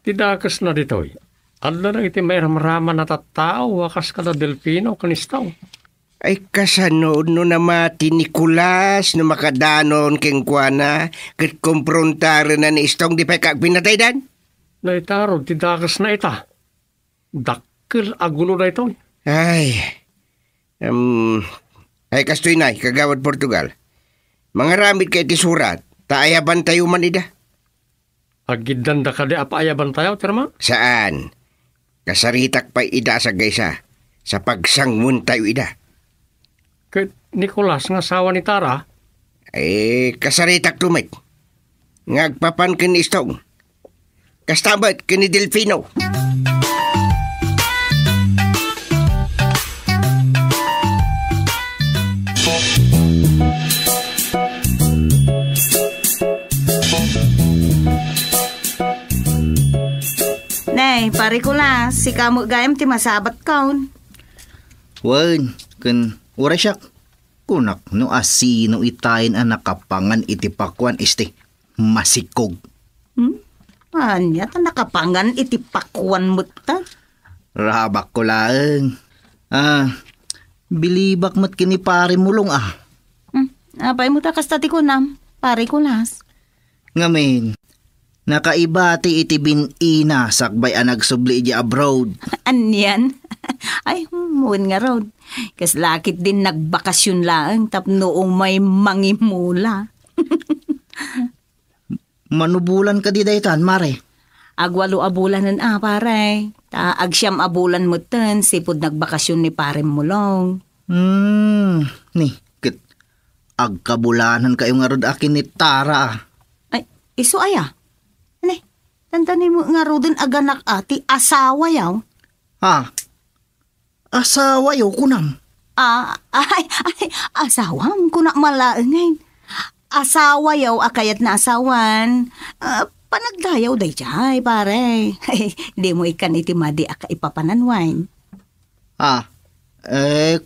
Ti dakesna ditoy, adda dagiti mairamraman a tattao a kas kada Delfino ken Istong. Ay, kasano no namati ni Nicolas no makadanon kenkuana ket komprontarena ni Istong di pay kaagpinnataydan? Dayta ngarud ti dakesna ita. Dakkel a gulo daytoy. Ay, em, ay, kastoy nay, Kagawad Portugal. Mangaramidka iti surat, ta ayabantayo man ida. Agiddanda kadi a paayabantayo, ti rama? Saan. Kasaritak pay ida a saggaysa, sa pagsangwentayo ida. Ket Nicolas nga asawa ni Tara? Eh, kasaritakto met. Nga agpapan ken ni Istong. Kasta met ken ni Delfino. Nay, Pare Kulas, sika met gayam ti masabatkon. Wen, ken uray siak, kunak no asino itayen a nakapangan iti pakuan, isti, masikog. Hmm? Ania ta nakapangan iti pakuan met ta? Rabakko laeng. Ah, bilibak met ken ni Pare Mulong, ah. Hmm, apay met a kasta ti kunam, Pare Kulas? Ngamin, nakaibati iti bin-ina sakbay a nagsubli idiay abroad. Anian? Ay, hmm, wen ngarud. Kasla ketdin nagbakasyon laeng tapno umay mangimula. Mano bulan kadi daytan, Mare? Agwalo a bulanen a, pare. Ta agsiam a bulan metten sipud nagbakasyon ni Pare Mulong. Hmm, ni, ket agkabulanankayo ngarud a ken ni Tara, a. Ay, isu aya? Ani, dandani met ngaruden a ganak a ti asawayo? Ha? Asawayo, kunam? Ah, ay, ay, asawam, kuna malaengen. Asawayo a kayat na asawan. Ah, panagdayaw dayjay, pare. Dimo ikkan iti madi a kaipapanan, wen. Ah, eh,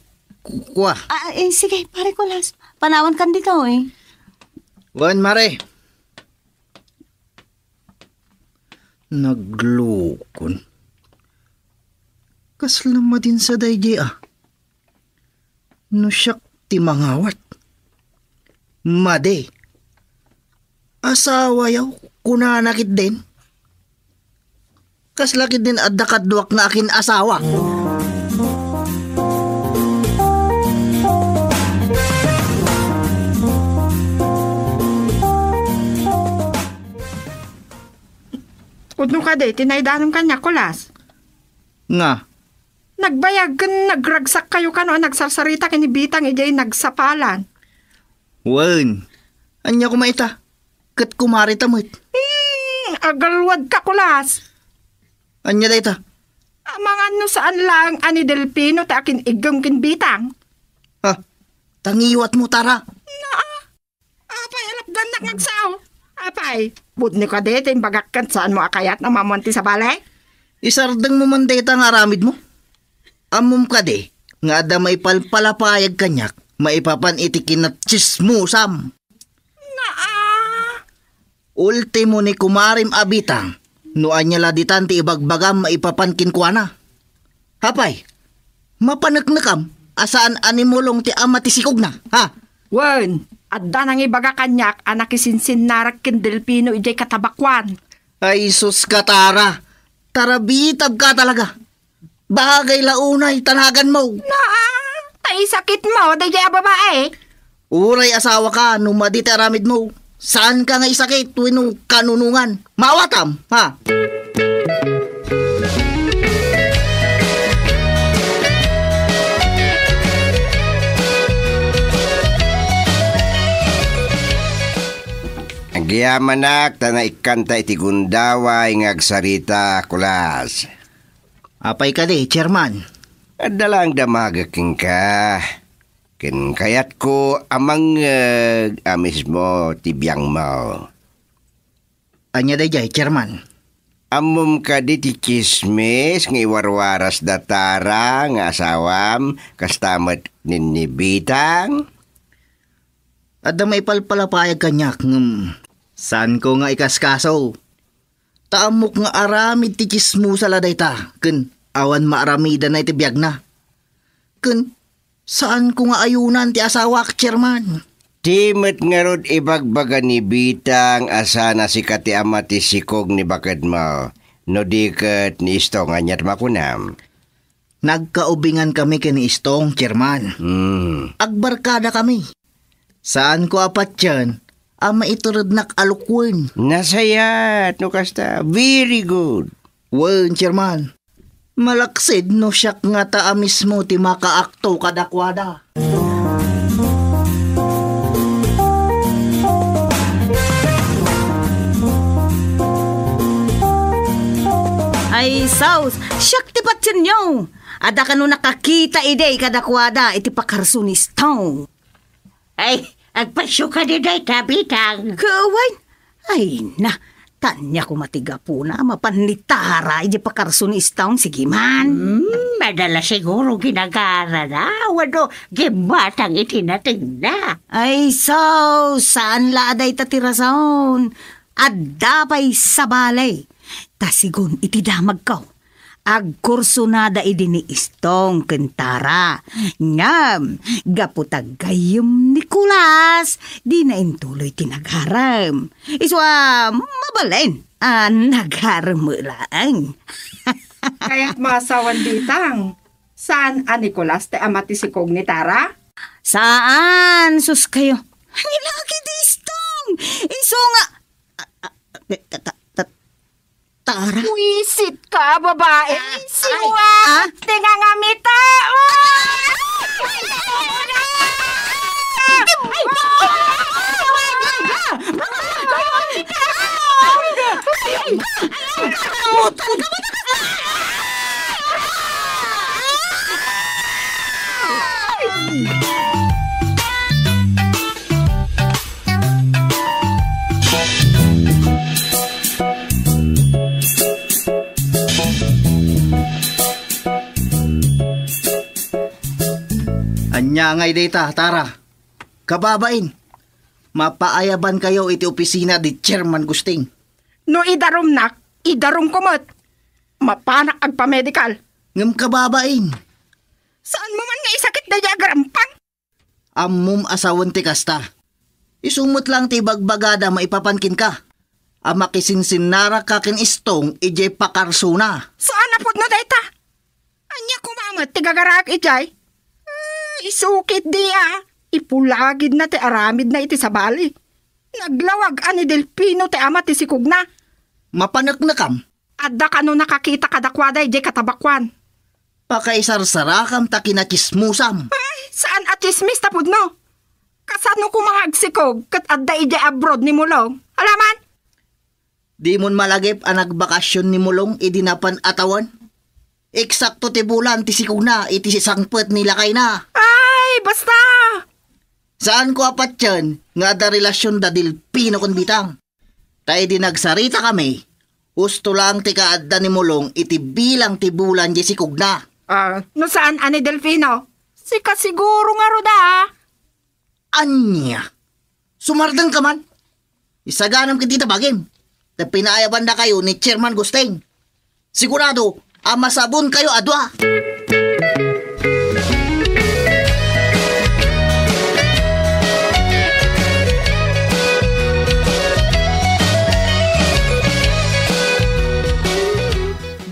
ku-, kua. Ah, eh, sige, pare Kulas. Panawan kan ditoy. Wen, mare. Naglukon. Kasla madin sa daydi, ah. No siak ti mangawat. Madi. Asawayo, kunana ketdin. Kasla ketdin adda kaduak nga akin-asawa. Pudno kadi ti naidanam kaniak, Kulas? Nga? Nagbayag ken nagragsakkayo kano a nagsarsarita ken ni Bitang idiay nagsapalan. Wen, ania koma ita? Ket kumarita met. Hmm, agalwadka, Kulas. Ania dayta? Amangan no saan laeng a ni Delfino ti akin-iggem ken Bitang. Ha? Tangiwatmo, Tara. Naa. Apay, alapdannak nga agsao. Apay, pudno kadi ti imbagak ket saanmo a kayat nga maammoan ti sabali? Isardengmo man dayta nga aramidmo. Ammom kadi nga adda maipalpalapayag kaniak maipapan iti kinatsismosam. Naa. Ultimo ni kumarem a Bitang, no ania la ditan ti ibagbagam maipapan kenkuana. Apay, mapaneknekam a saan a nimulong ti ama ti sikogna, ha? Wen, adda nangibaga kaniak a nakisinsinnarak ken Delfino idiay katabakuan. Ay sus ka, Tara, tarabitabka talaga. Bagay la unay ta naganmo. Naa, ta isakitmo daydiay a babai. Uray asawaka no madi ti aramidmo. Saanka nga isakit wenno kanunongan. Maawatam, ha? Agyamanak ta naikkanta iti gundaway nga agsarita, Kulas. Apay kadi, Chairman? Adda laeng damagek kenka. Ken kayatko a mangngeg a mismo ti biangmo. Ania daydiay, Chairman? Ammom kadi ti tsismis nga iwarwarasda Tara nga asawam, kasta met ni Bitang? Adda maipalpalapayag kaniak, ngem saanko nga ikaskaso. Ta ammok nga aramid ti tsismosa la dayta, ken awan maaramidana iti biagna. Ken saanko nga ayunan ti asawak, Chairman. Ti met ngarud ibagbaga ni Bitang a saan a sika ti ama ti sikog ni bakedmo, no di ket ni Istong, ania ti makunam? Nagkaubingan kami ken ni Istong, Chairman. Hmm. Agbarkada kami. Saanko a patien a maiturednak a lukwen. Nasayaat no kasta. Very good. Wen, Chairman. Malaksid no siak ngata a mismo ti makaakto kadakuada. Ay, sus, siak ti patienyo. Adda kano nakakita idi kadakuada iti pakarso ni Istong. Ay, agpasyo kadi dayta, Bitang. Kawan? Ay na, tanya ko matigapuna, mapan ni Tara, iti pakarso ni Istong, sige man. Hmm, madala siguro ginagarana, wano, gimmatang iti natingna. Ay, so, saan la dayta ti rason? Adda pay sabali. Ta sigun iti damagko. Agkursunada idi ni Istong ken Tara. Ngem, gapu ta gayyem ni Kulas, dina intuloy ti nagarem. Isu a mabalin a nagarem met laeng. Kayat maasawan Bitang. Saan a ni Kulas ti ama ti sikog ni Tara? Saan, sus kayo. Ay, lagi di Istong. Isu nga, a, a, a, ta, ta, ta, Tara. Wisit ka, babae. Ah, siwa. Ay, ah. Ti nga nga mita. Ania ngay dayta, Tara? Kababain, mapaayabankayo iti opisina di Chairman Gusting. No idarumnak, idarumko met. Mapanak agpamedikal. Ngem kababain. Saanmo man nga isakit daydiay agarampang? Ammom a sawen ti kasta. Isu met laeng ti ibagbagada maipapan kenka a makisinsinnarakka ken Istong idiay pakarsona. Saan a pudno dayta? Ania koma met ti gagaraek idiay? Ah, isu ketdi a. Ipulagidna ti aramidna iti sabali. Naglawag a ni Delfino ti ama ti sikogna. Mapaneknekam? Adda kano nakakita kadakuada idiay katabakuan. Pakaisarsarakam ta kinakismosam. Ay, saan a tsismis ta pudno. Kasano koma nga agsikog ket adda idiay abroad ni Mulong? Alaman? Dimon malagip a nagbakasyon ni Mulong idi napan a tawen? Eksakto ti bulan ti sikogna iti sangpet ni lakayna. Ay, basta! Saanko a patien nga adda relasion da Delfino ken Bitang. Ta idi nagsaritakami, husto laeng ti kaadda ni Mulong iti bilang ti bulan diay sikogna. Ah, no saan a ni Delfino? Sika siguro ngarud a. Ania? Sumardengka man? Isaganam ket dita bagim. Ta pinaayabandakayo ni Chairman Gusting. Sigurado a masabonkayo a dua.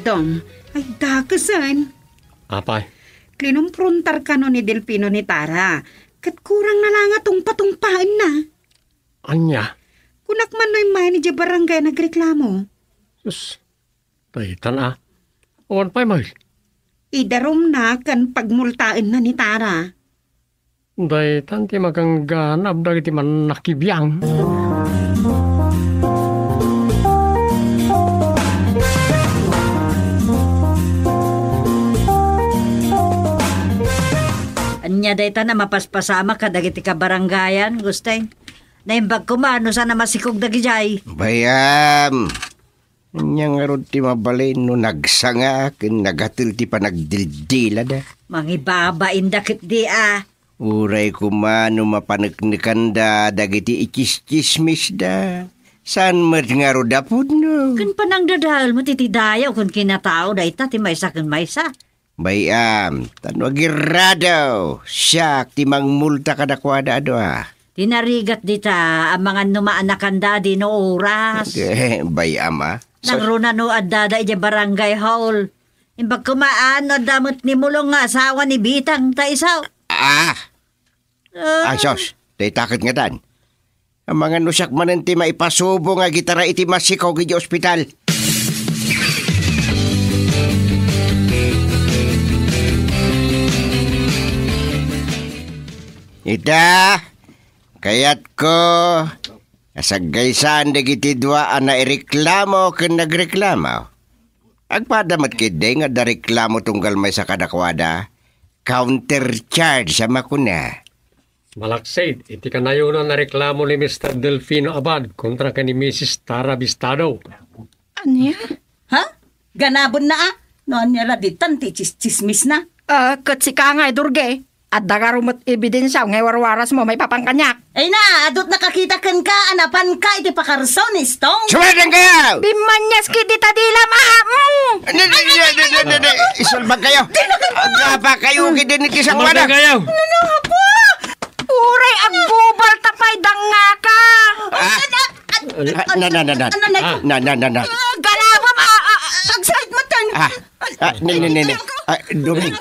Dong, ay dakesen. Apay? Kinumprontar kano ni Delfino ni Tara. Ket kurang na la nga tungpa-tungpaenna. Ania? Kunak man no immay idiay barangay a nagreklamo. Sus, daytan a. Awan pay met. Idarumna ken pagmultaenna ni Tara. Daytan ti magangganab dagiti mannakibiang. Ania daytan a mapaspasamak kadagiti kabarangayan, Gusting? Naimbag koma no saan a masikog dagijay. Bay-am, ania ngarud ti mabalin no nagsanga ken nagatel ti panagdildilada? Mangibabainda ketdi a. Uray koma no mapaneknekanda dagiti ikischismisda. Saan met ngarud a pudno? Ken panangdadael met iti dayaw ken kinatao dayta ti maysa ken maysa. Bay-am, ta no agirradaw, siak ti mangmulta kadakuada a dua. Ti narigat dita, amangan no maanakanda a dino oras. Eh, bay-am a. Nangruna no addada idiay barangay hall. Imbag koma a no adda met ni Mulong nga asawa ni Bitang ta isu. Ah! Ah. Ay, sus, dayta ket ngatan. Amangan no siak manen ti maipasubo nga gitara iti masikog iti ospital. Ita, kayatko, a saggaysaan dagiti dua a naireklamo ken nagreklamo. Agpada met ketdi nga adda reklamo tunggal maysa kadakuada. Counter charge a makuna. Malaksid iti kanayonan a reklamo ni Mister Delfino Abad kontra ken ni Misis Tara Bistado. Ania? Ha? Ganabenna a? No ania la ditan ti tsis-, tsismisna? Ah, ket sika ngay, Durge. Adda ngarud met ebidensiam nga iwarwarasmo maipapan kaniak. Ay na, adut nakakita kenka a napanka iti pakarso ni Istong? Sumadeng kayo! Bimmanias ketdi ta dilam a, mm. Ne, ne, ne, ne, ne, ne, ne, isulbag kayo. Agapa kayo, kidin iti sangwana. Sumadeng kayo. Ano, apo? Uray agbubal ta pay dangngaka. Ah. Ah, na, na, na, na. Ano, na? Ah. Na, na, na, na. Ah, galabam, ah, ah, ah. Agsakit matan. Ah. Ah, ne, ne, ne, ne. Ah, Doming.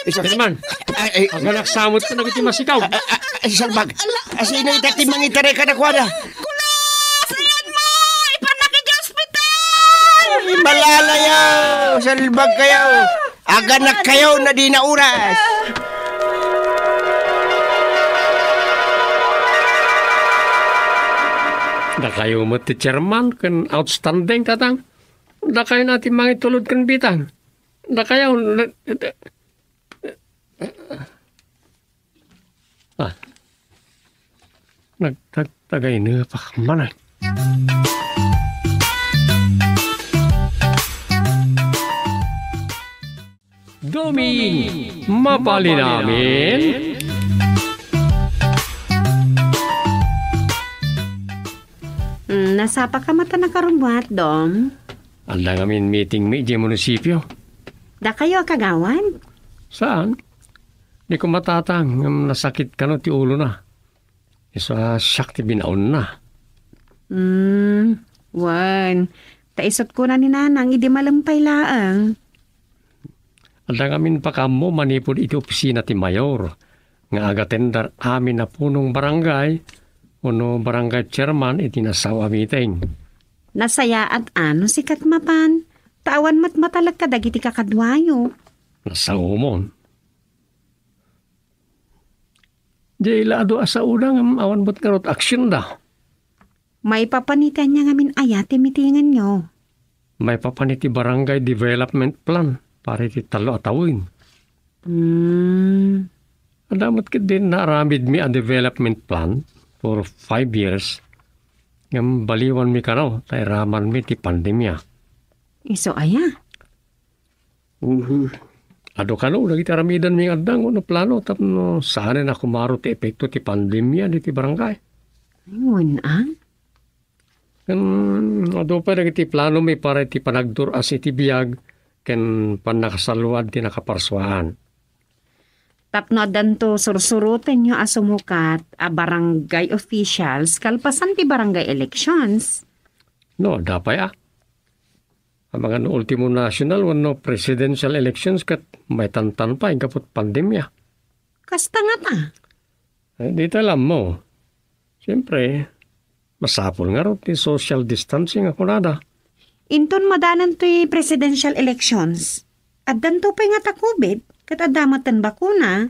Isa man. Ay, ay. Aganak samot ka na iti masikaw. Ah, ah, ah, ay, salbag. Ah, sino ita ti mangitaray kadakuada? Kulas! Ayan mo! Ipanak iti ospital! Malalayaw! Salbag kayo! Aganak kayo na di na oras! Dakayo met ti chairman ken outstanding, tatang. Dakayo na ti mangitulod ken Bitang. Dakayo, na-, Nagtagtagaynepak manen. Doming, mapalinamin. Mm, nasapaka met a nakarubbuat, Dom? Adda ngamin meeting mi idiay munisipio. Dakayo a kagawad? Saan? Di ko matatang, ngem nasakit kano ti ulona. Isu a siak ti binaonna. Hmm, wen. Ta isut' kuna ni Nanang idi malem pay laeng. Adda ngamin pakaammo manipud iti opisina ti mayor nga agatendar amin a punong barangay wenno barangay chairman iti nasao a meeting. Nasayaat a no sikat mapan, ta awan met matalek kadagiti kakaduayo. Nasaomon. Diay la adu a saoda ngem awan met ngarud aksionda. Maipapan iti ania ngamin aya ti mitingenyo? Maipapan iti barangay development plan para iti tallo a tawen. Hmm. Adda met ketdi naaramidmi a development plan for five years ngem baliwanmi kano ta iramanmi ti pandemia. Isu aya? Mhm. Adu kano dagiti aramidanmi nga adda wenno plano tapno saanen a kumaro ti epekto ti pandemia ditoy barangay. Ay, wen a? Ken adu pay dagiti planomi para iti panagdur-as iti biag ken pannakasalluad ti nakaparsuaan. Tapno addanto sursurotenyo a sumukat a barangay officials kalpasan ti barangay elections. No, adda pay a. Amangan ultimo national wenno presidential elections ket maitantan pay gapu ti pandemia. Kasta ngata? Eh, dita la ammo. Siyempre, masapul ngarud ti social distancing a kunada. Inton madanan toy presidential elections, addanto pay ngata COVID ket adda metten bakuna.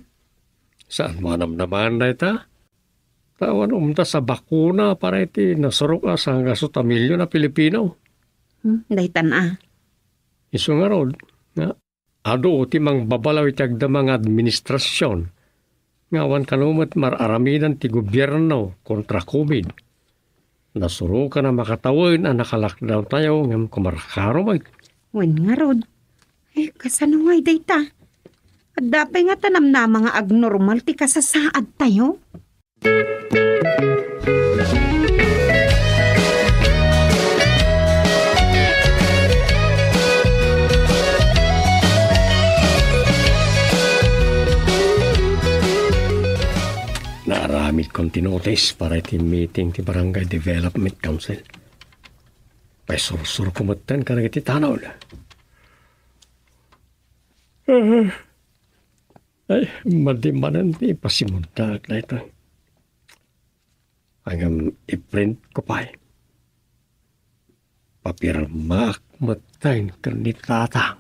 Saan mo a namnamaen dayta? Ta awan umtas a bakuna para iti nasurok a sangasut a milyon a Pilipino. Hmm, daytan a. Isu ngarud, nga adu ti mangbabalaw iti agdama nga administrasion nga awan kano met mar-aramidan ti gobierno kontra COVID. Nasurokan a makatawen a naka-lockdown tayo ngem kumarkaro met. Wen ngarud. Ay, kasano ngay dayta? Adda pay ngata namnama nga agnormal ti kasasaad tayo? Naaramid kon ti notice para iti meeting ti Barangay Development Council. Paisursuro ko metten kadagiti tanod. Ay, madi manen ti ipasimundaak daytoy. Ngem i-print ko pay. Papirmaak metten ken ni Tatang.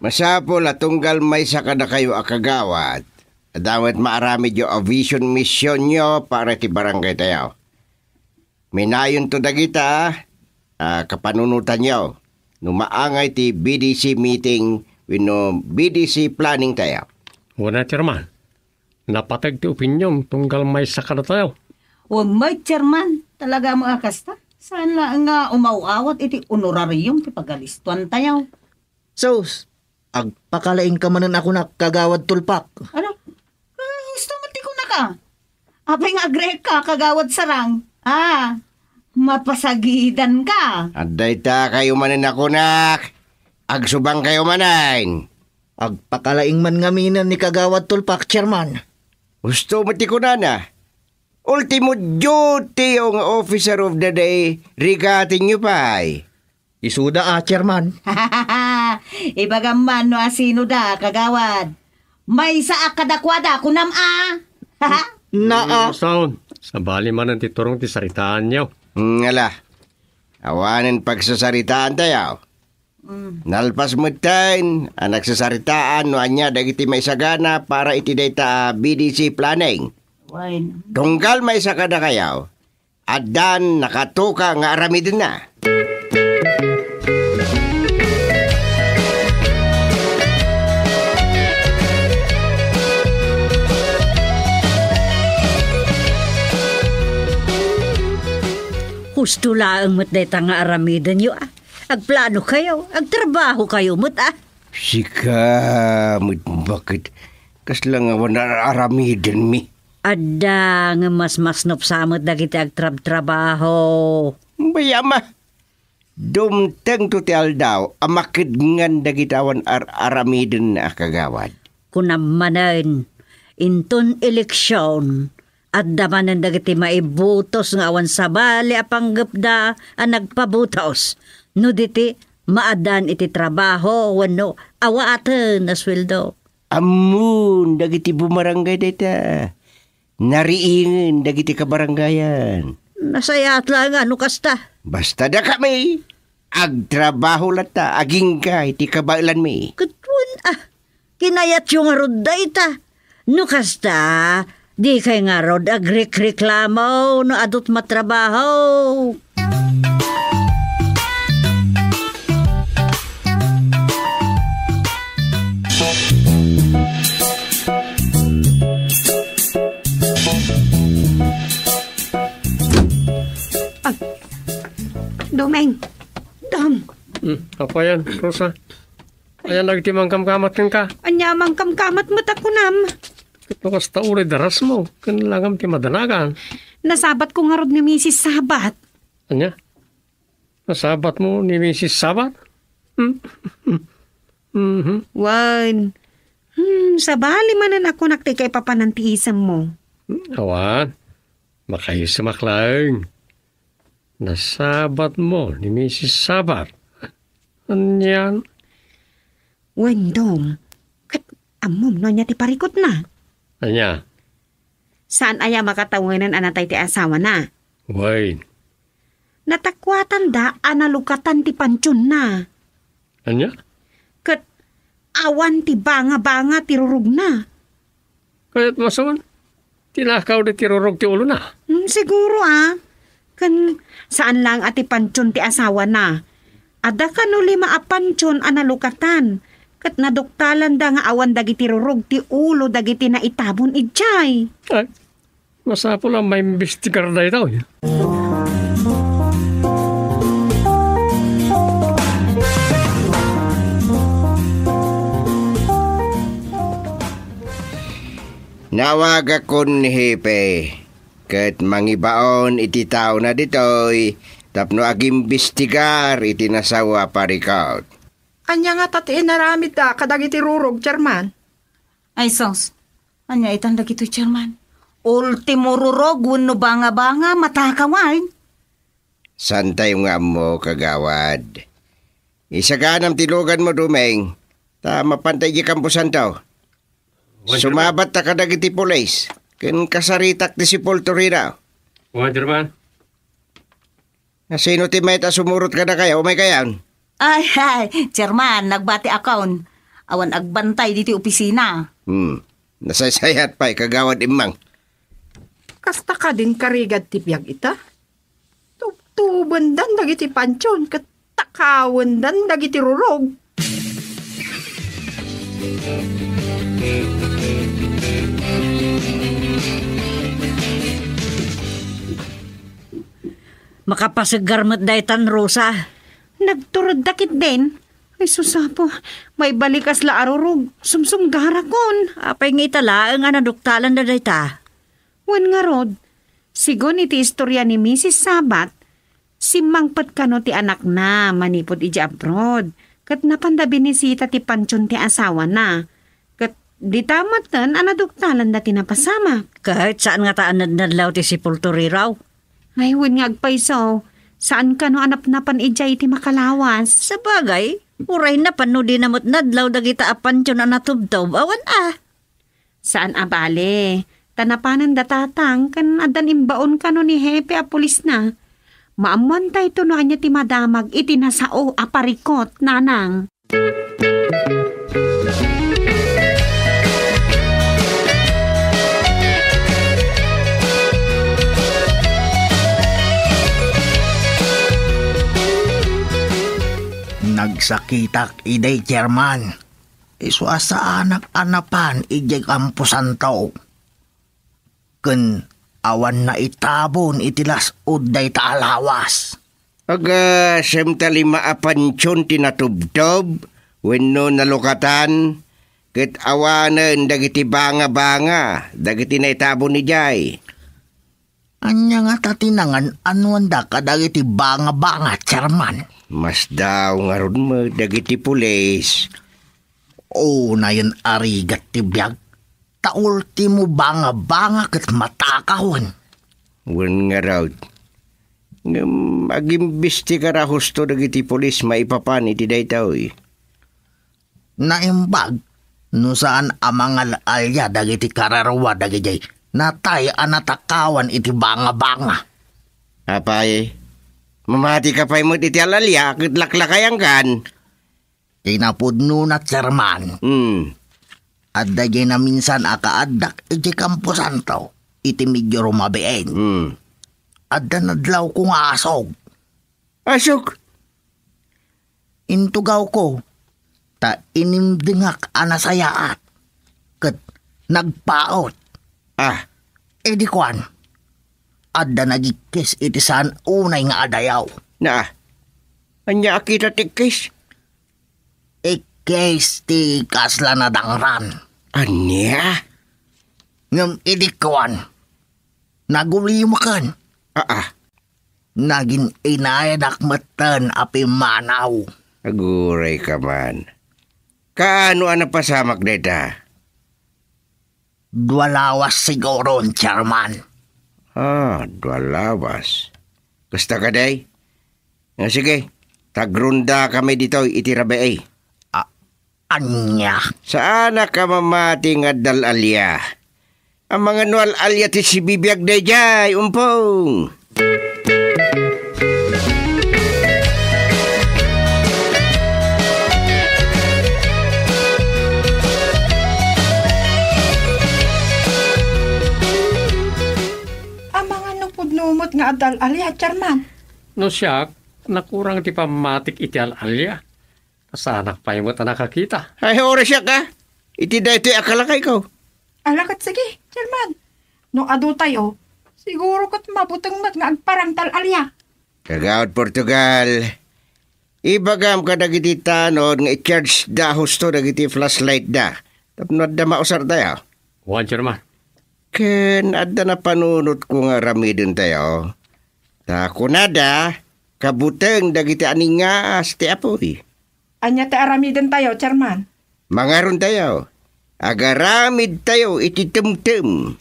Masapul a tunggal maysa kadakayo a kagawad, adda met maaramidyo a vision missionyo para ti barangay tayo. Minayonto dagita a kapanunotanyo no maangay ti B D C meeting wenno B D C planning tayo. Wen a, Chairman. Napateg ti opinion tunggal maysa kadatayo. Wen met, Chairman. Talaga mo a kasta? Saan laeng nga umaw-awat iti honorarium ti pagalistuan tayo? Sus, agpakalaingka manen a kunak, Kagawad Tulpak. Ano? Ah, gusto mo ti kunaka? Apay nga agrek ka, Kagawad Sarang? Ah, mapasagidan ka. Adda ita kayo manen a kunak. Agsubang kayo manen. Agpakalaing man ngaminen ni Kagawad Tulpak, Chairman. Gusto mo ti kunana? Ultimo duty nga officer of the day, rigatin nyo pay. Isuda a, Chairman. Ibagam man no asino da, Kagawad. Maysa a kadakuada, kunam a. Naa. Mm, sound. Sabali manen ti turong ti saritaanyo. Mm, ala. Awanen pagsasaritaan tayo. Mm. Nalpas metten a nagsasaritaan no ania dagiti maisagana para iti dayta a B D C planning. Wen. Tunggal maysa kadakayo, addan nakatoka nga aramidenna. Husto laeng met dayta nga aramidenyo, a. Agplanokayo, agtrabahokayo met, a. Sika met baket, kasla nga awan ar-, aramidenmi. Adda, ngem masmasnopsa met dagiti agtrabtrabaho. Bay-am a, dumtengto ti aldaw a makedngan dagiti awan ar-, aramiden a kagawad. Kunam manen, inton eleksion, adda manen dagiti maibotos nga awan sabali a panggepda a nagpabotos. No diti, maaddaan iti trabaho wenno awaten a sueldo. Ammon dagiti bumarangay dayta. Nariingen dagiti kabarangayan. Nasayaat laeng a no kasta. Basta dakami, agtrabaho latta, agingga iti kabaelanmi. Ket wen, a, kinayatyo ngarud dayta. No kasta, dikay ngarud agrikreklamo no adut matrabaho. Ag-, Domeng. Dom. Hmm, apayan, Rosa? Ayan dagiti mangkamkamat kenka. Ania mangkamkamat met a kunam? Ket no kasta uray darasmo, ken langam ti madanagan. Nasabatko ngarud ni Misis Sabat. Ania? Nasabatmo ni Misis Sabat? Hmm? Mhm. Wen. Hmm, sabali manen a kunak ti kaipapanan ti isemmo. Hmm, awan. Makaisemak laeng. Nasabatmo ni Misis Sabat. Anian? Wen, Dom. Ket ammom no ania ti parikutna? Ania? Saan aya makatawengen a natay ti asawana? Wen. Natakuatanda a nalukatan ti pantionna. Ania? Ket awan ti bangabanga ti rurogna. Kayat masawan, tinakaw diti rurog ti ulona. Hmm, siguro, a. Ken saan laeng a ti pantion ti asawana. Adda kano lima a pantion a nalukatan, ket naduktalanda nga awan dagiti rurog ti ulo dagiti naitabon idiay. Ay, masapul a maimbestigar daytoy. Nawagakon ni Hepe ket mangibaon iti taona ditoy tapno agimbestigar iti nasawa a parikut. Ania ngata ti inaramidda kadagiti rurog, Chairman? Ay sus, ania itan dagitoy, Chairman? Ultimo rurog wenno bangabanga, matakaw ay. Saantayo nga ammo, kagawad. Isaganam ti luganmo, Domeng, ta mapanta idiay kamposanto. Wen, Chairman. Sumabatta kadagiti pulis, ken kasaritak ti sepulturero. Wen, Chairman. Nasino ti mayat a sumurot kadakayo, umaykayon? Ay, ay, Chairman, nagbatiakon. Awan agbantay ditoy opisina. Hmm, nasaysayat pay, Kagawad Immang. Kasta kadin karigad ti biag ita? Tubtubendan dagiti pantion ket takawendan dagiti rurog. Makapaseggar met daytan, Rosa. Nagturedda ketdin. Ay, sus, Apo, maibalikas la a rurog. Sumsumgarakon. Apay nga ita laeng a naduktalanda dayta? Wen ngarud, sigun iti istoria ni Misis Sabat, simmangpet kano ti anakna manipud idiay abroad, ket napanda binisita ti pantion ti asawana. Ket dita metten a naduktalanda ti napasamak. Ket saan ngata a nadnadlaw ti sepulturero? Ay, wen nga agpayso, saan kano a napnapan idiay iti makalawas. Sabagay, uray napan no dina met nadlaw dagita a pantion a natubtob, awan a. Saan a bale, ta napananda tatang ken addan imbaon kano ni hepe a pulisna. Maammoantayto no ania ti madamag iti nasao a parikut, nanang. Nagsakitak idi, Chairman. Isu a saanak a napan idiay kamposanto. Ken awan naitabon iti las-ud dayta a lawas. Agasem ta lima a pantion ti natubtob wenno nalukatan, ket awanen dagiti banga-banga dagiti naitabon idiay. Ania ngata ti nangan-anoanda kadagiti banga-banga, Chairman? Masdaaw ngarud met dagiti pulis. Unayen a rigat ti biag, ta ultimo banga-banga ket matakawen. Wen ngarud, ngem agimbestigar a husto dagiti pulis maipapan iti daytoy. Naimbag no saan a mangal-alia dagiti kararua dagidiay natay a natakawan iti banga-banga. Apay, mamatika pay met iti al-alia ket laklakayankan? Ti napudnona, Chairman. Hmm. Adda diay naminsan a kaaddak iti kamposanto iti medyo rumabiin. Hmm. Adda nadlawko nga asog. Asog? Intugawko, ta inimdengak a nasayaat, ket nagpaut. Ah. Idi kuan, adda nagikkis iti saan unay nga adayaw. Na, ania a kita ti ikkis? Ikkis ti kasla nadangran. Ania? Ngem idi kuan, nagulimaken. Aa. Nagin-inayadak metten a pimmanaw. Agurayka man. Kaano a napasamak dayta? Dua lawas siguron, Chairman. Ah, dua lawas. Kasta kadi? Ah, sige, tagrondakami ditoy iti rabii. A-, ania? Saanak a mamati nga adda al-alia. Amangan no al-alia ti sibibiag daydiay, umpong. Amangan no pudno met nga adda al-alia, Chairman. No siak, nakurang ti pammatik iti al-alia. Saanak pay met a nakakita. Ay, oras siak, a. Iti daytoy a kalakayko. Ala ket sige, Chairman. No adu tayo, siguro ket mabuteng met nga agparang ti al-alia. Kagawad Portugal, ibagam kadagiti tanod nga i-charge da husto dagiti flashlight da tapno adda mausar tayo. Wen, Chairman. Ken adda napanunotko nga aramiden tayo. Ta kunada, kabuteng dagiti aningaas ti apuy. Ania ti aramiden tayo, Chairman? Mangaron tayo. Agaramid tayo iti temtem.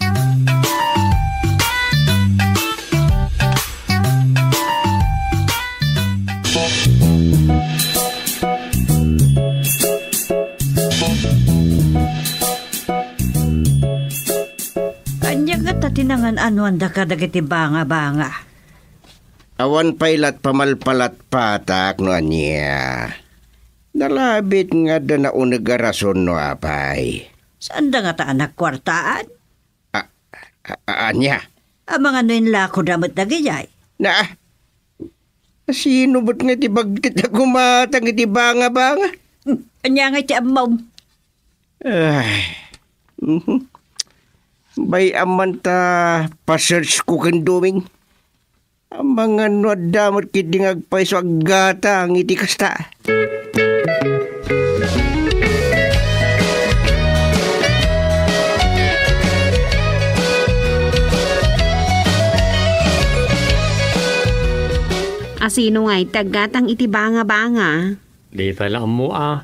Ania ngata ti nangan-anoanda kadagiti banga-banga? Awan pay lat pamalpalatpatak no ania. Nalabit nga adda nauneg a rason no apay. Saanda ngata a nagkuartaan? A, a, a, ania? Amangan no inlakoda met dagijay? Na, sino met nga ti bagtit a gumatang iti banga-banga? Hmm, ania nga iti ammom? Ay. Mhm. Bay-am man ta pa-search ko ken Doming. Amangan no adda met ketdi nga agpayso aggatang iti kasta. Asino ngay ti aggatang iti banga-banga? Di pay la ammo a.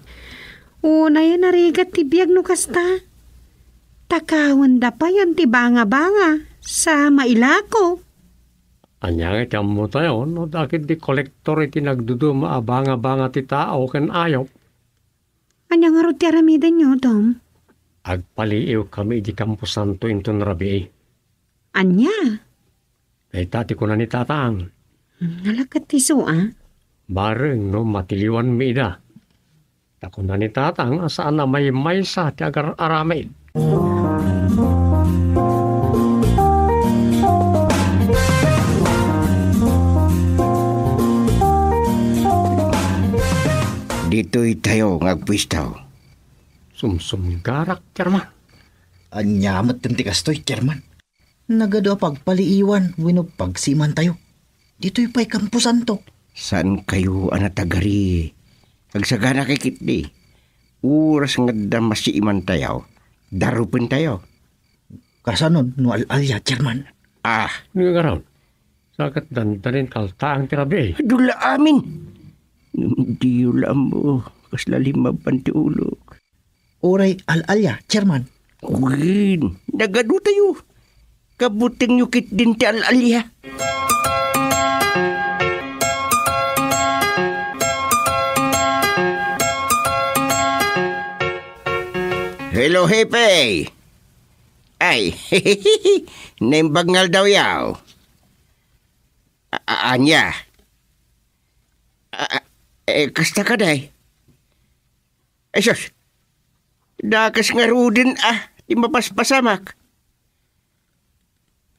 Unayen a rigat ti biag no kasta. Takawenda payen ti banga-banga sa mailako. Ania nga ti ammo tayo no dakit di kolektor iti nagduduma a banga-banga ti tao ken ayop? Ania ngarud ti aramidenyo, Dom? Agpaliiw kami iti kamposanto inton rabii. Ania? Dayta ti kuna ni Tatang, Nalaket ti isu, a? Bareng no matiliwanmi ida. Ta kuna ni Tatang a saan a maymaysa ti agar-aramid. Ditoy tayo nga agpuestaw. Sumsumgarak, Chairman. Ania met ti kastoy, Chairman? Nagadu a pagpaliiwan wenno pagsiimantayo. Ditoy pay kamposanto. Saankayo a natagari. Agsagana kay ketdi. Oras nga adda masiimantayo, darupentayo. Kasano no al-alia, Chairman? Ah. Nga garaw. Saket dandanin kaltaang ti rabii. Dula amin. Ngem diyo la ammo, kasla limmabban ti ulok. Uray al-alia, Chairman. Wen, nagadu tayo. Kabutengyo ketdin ti al-alia. Hello, Hepe. Ay, naimbag nga aldawyo. A-, a-, ania? A-, a-, eh, kasta kadi? Ay, sus! Dakes ngaruden a ti mapaspasamak.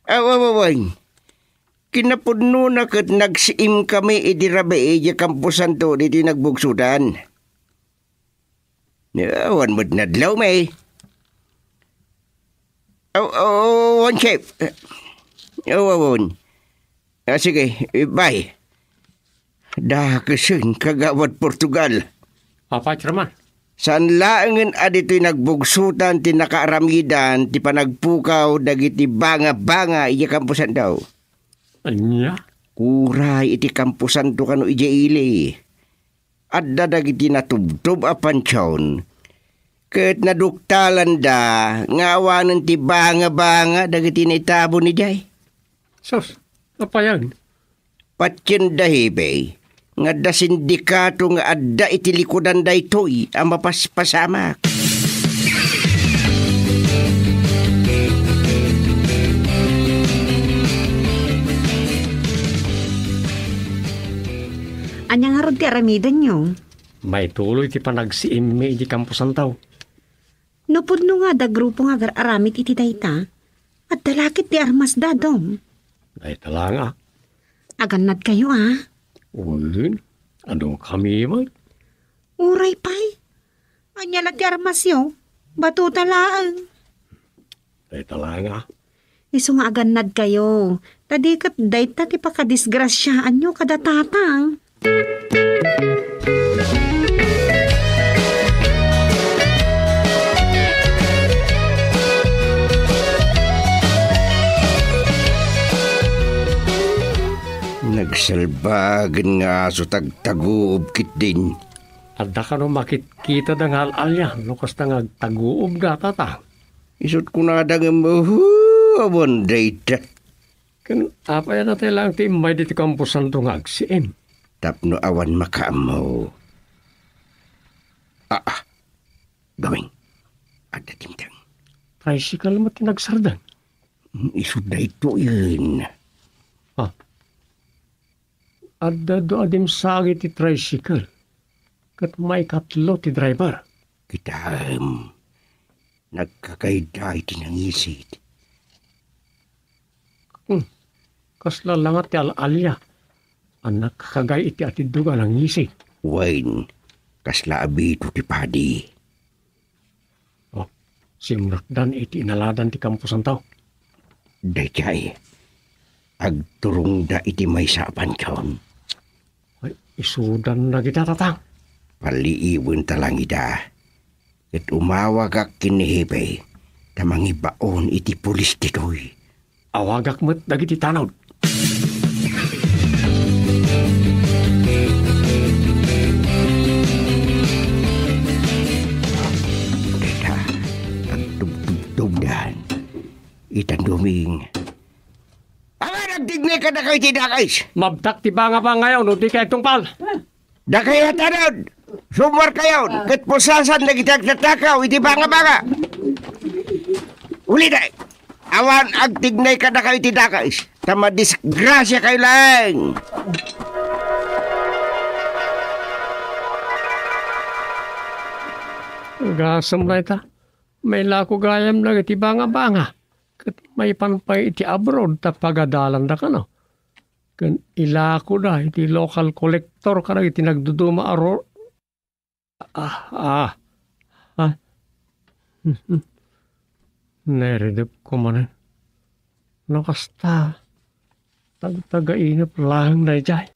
Aw, aw, aw, aw. Kinapudnona ket nagsiimkami iti rabii idiay kamposanto ditoy nagbugsotan. Awan met nadlawmi. Aw, aw, awan, Chef. Aw, awan. Ah, sige, eh, bye. Dakesen, Kagawad Portugal. Apay, Chairman? Saan laengen a ditoy nagbugsotan ti nakaaramidan ti panagpukaw dagiti banga-banga idiay kamposanto. Ania? Uray iti kamposanto kano idiay ili. Adda dagiti natubtob a pantion, ket naduktalanda nga awanen ti banga-banga dagiti naitabon idiay. Sus, apayan? Patienda, Hepe, nga adda sindikato nga adda iti likudan daytoy a mapaspasamak. Ania ngarud ti aramidenyo? Maituloy ti panagsiimmi iti kamposanto. No pudno nga adda grupo nga agar-aramid iti dayta, adda la ket ti armasda, Dom. Dayta la nga. Agannadkayo, a? Wen, adu kami met. Uray pay. Ania la ti armasyo? Batota laeng. Dayta la nga. Isu nga agannadkayo, ta di ket dayta ti pakadisgrasiaanyo kada tatang. Nagsalbagen nga aso ti agtaguob ketdin. Adda kano makitkitada nga al-alia no kasta nga agtaguobda, tatang? Isut' kunada ngem, "Uhu, awan dayta." Ken apay a natay laeng ti immay ditoy kamposanto nga agsiim? Tapno awan makaammo. Aa, gawing. Adda dimteng. Tricycle met ti nagsardeng. Isu daytoyen. Ha? Adda dua a dimsagi ti tricycle, ket maikatlo ti driver. Kitaem, nagkakayda iti nangisit. Hmm, kasla la nga ti al-alia a nakakagay iti atidog a nangisit. Wen, kasla abito ti padi. Oh, simrekdan iti inaladan ti kamposanto. Daydiay, agturongda iti maysa a pantion. Ay, isudan dagita, tatang. Paliiwenta lang ida. Ket umawagak ken ni Hepe ta mangibaon iti pulis ditoy. Awagak met dagiti tanod. Dayta, agtubtubtubdan. Itan Doming. Awan agtignay kadakayo iti dakes. Mabtak ti bangabangayo no di kayo agtungpal. Dakayo a tanod, summarkayon, ket pusasan dagiti agtatakaw iti bangabanga. Ulida, awan agtignay kadakayo iti dakes. ta madisgrasiakayo laeng. Gasem dayta, mailako gayam dagiti banga-banga, ket maipan pay iti abroad ta pagadalandakano. Ken ilakoda iti local collector kadagiti nagduduma a ro-, ah, ah, ah. Nairidep ko manen. No kasta, tagtagainep laeng daydiay.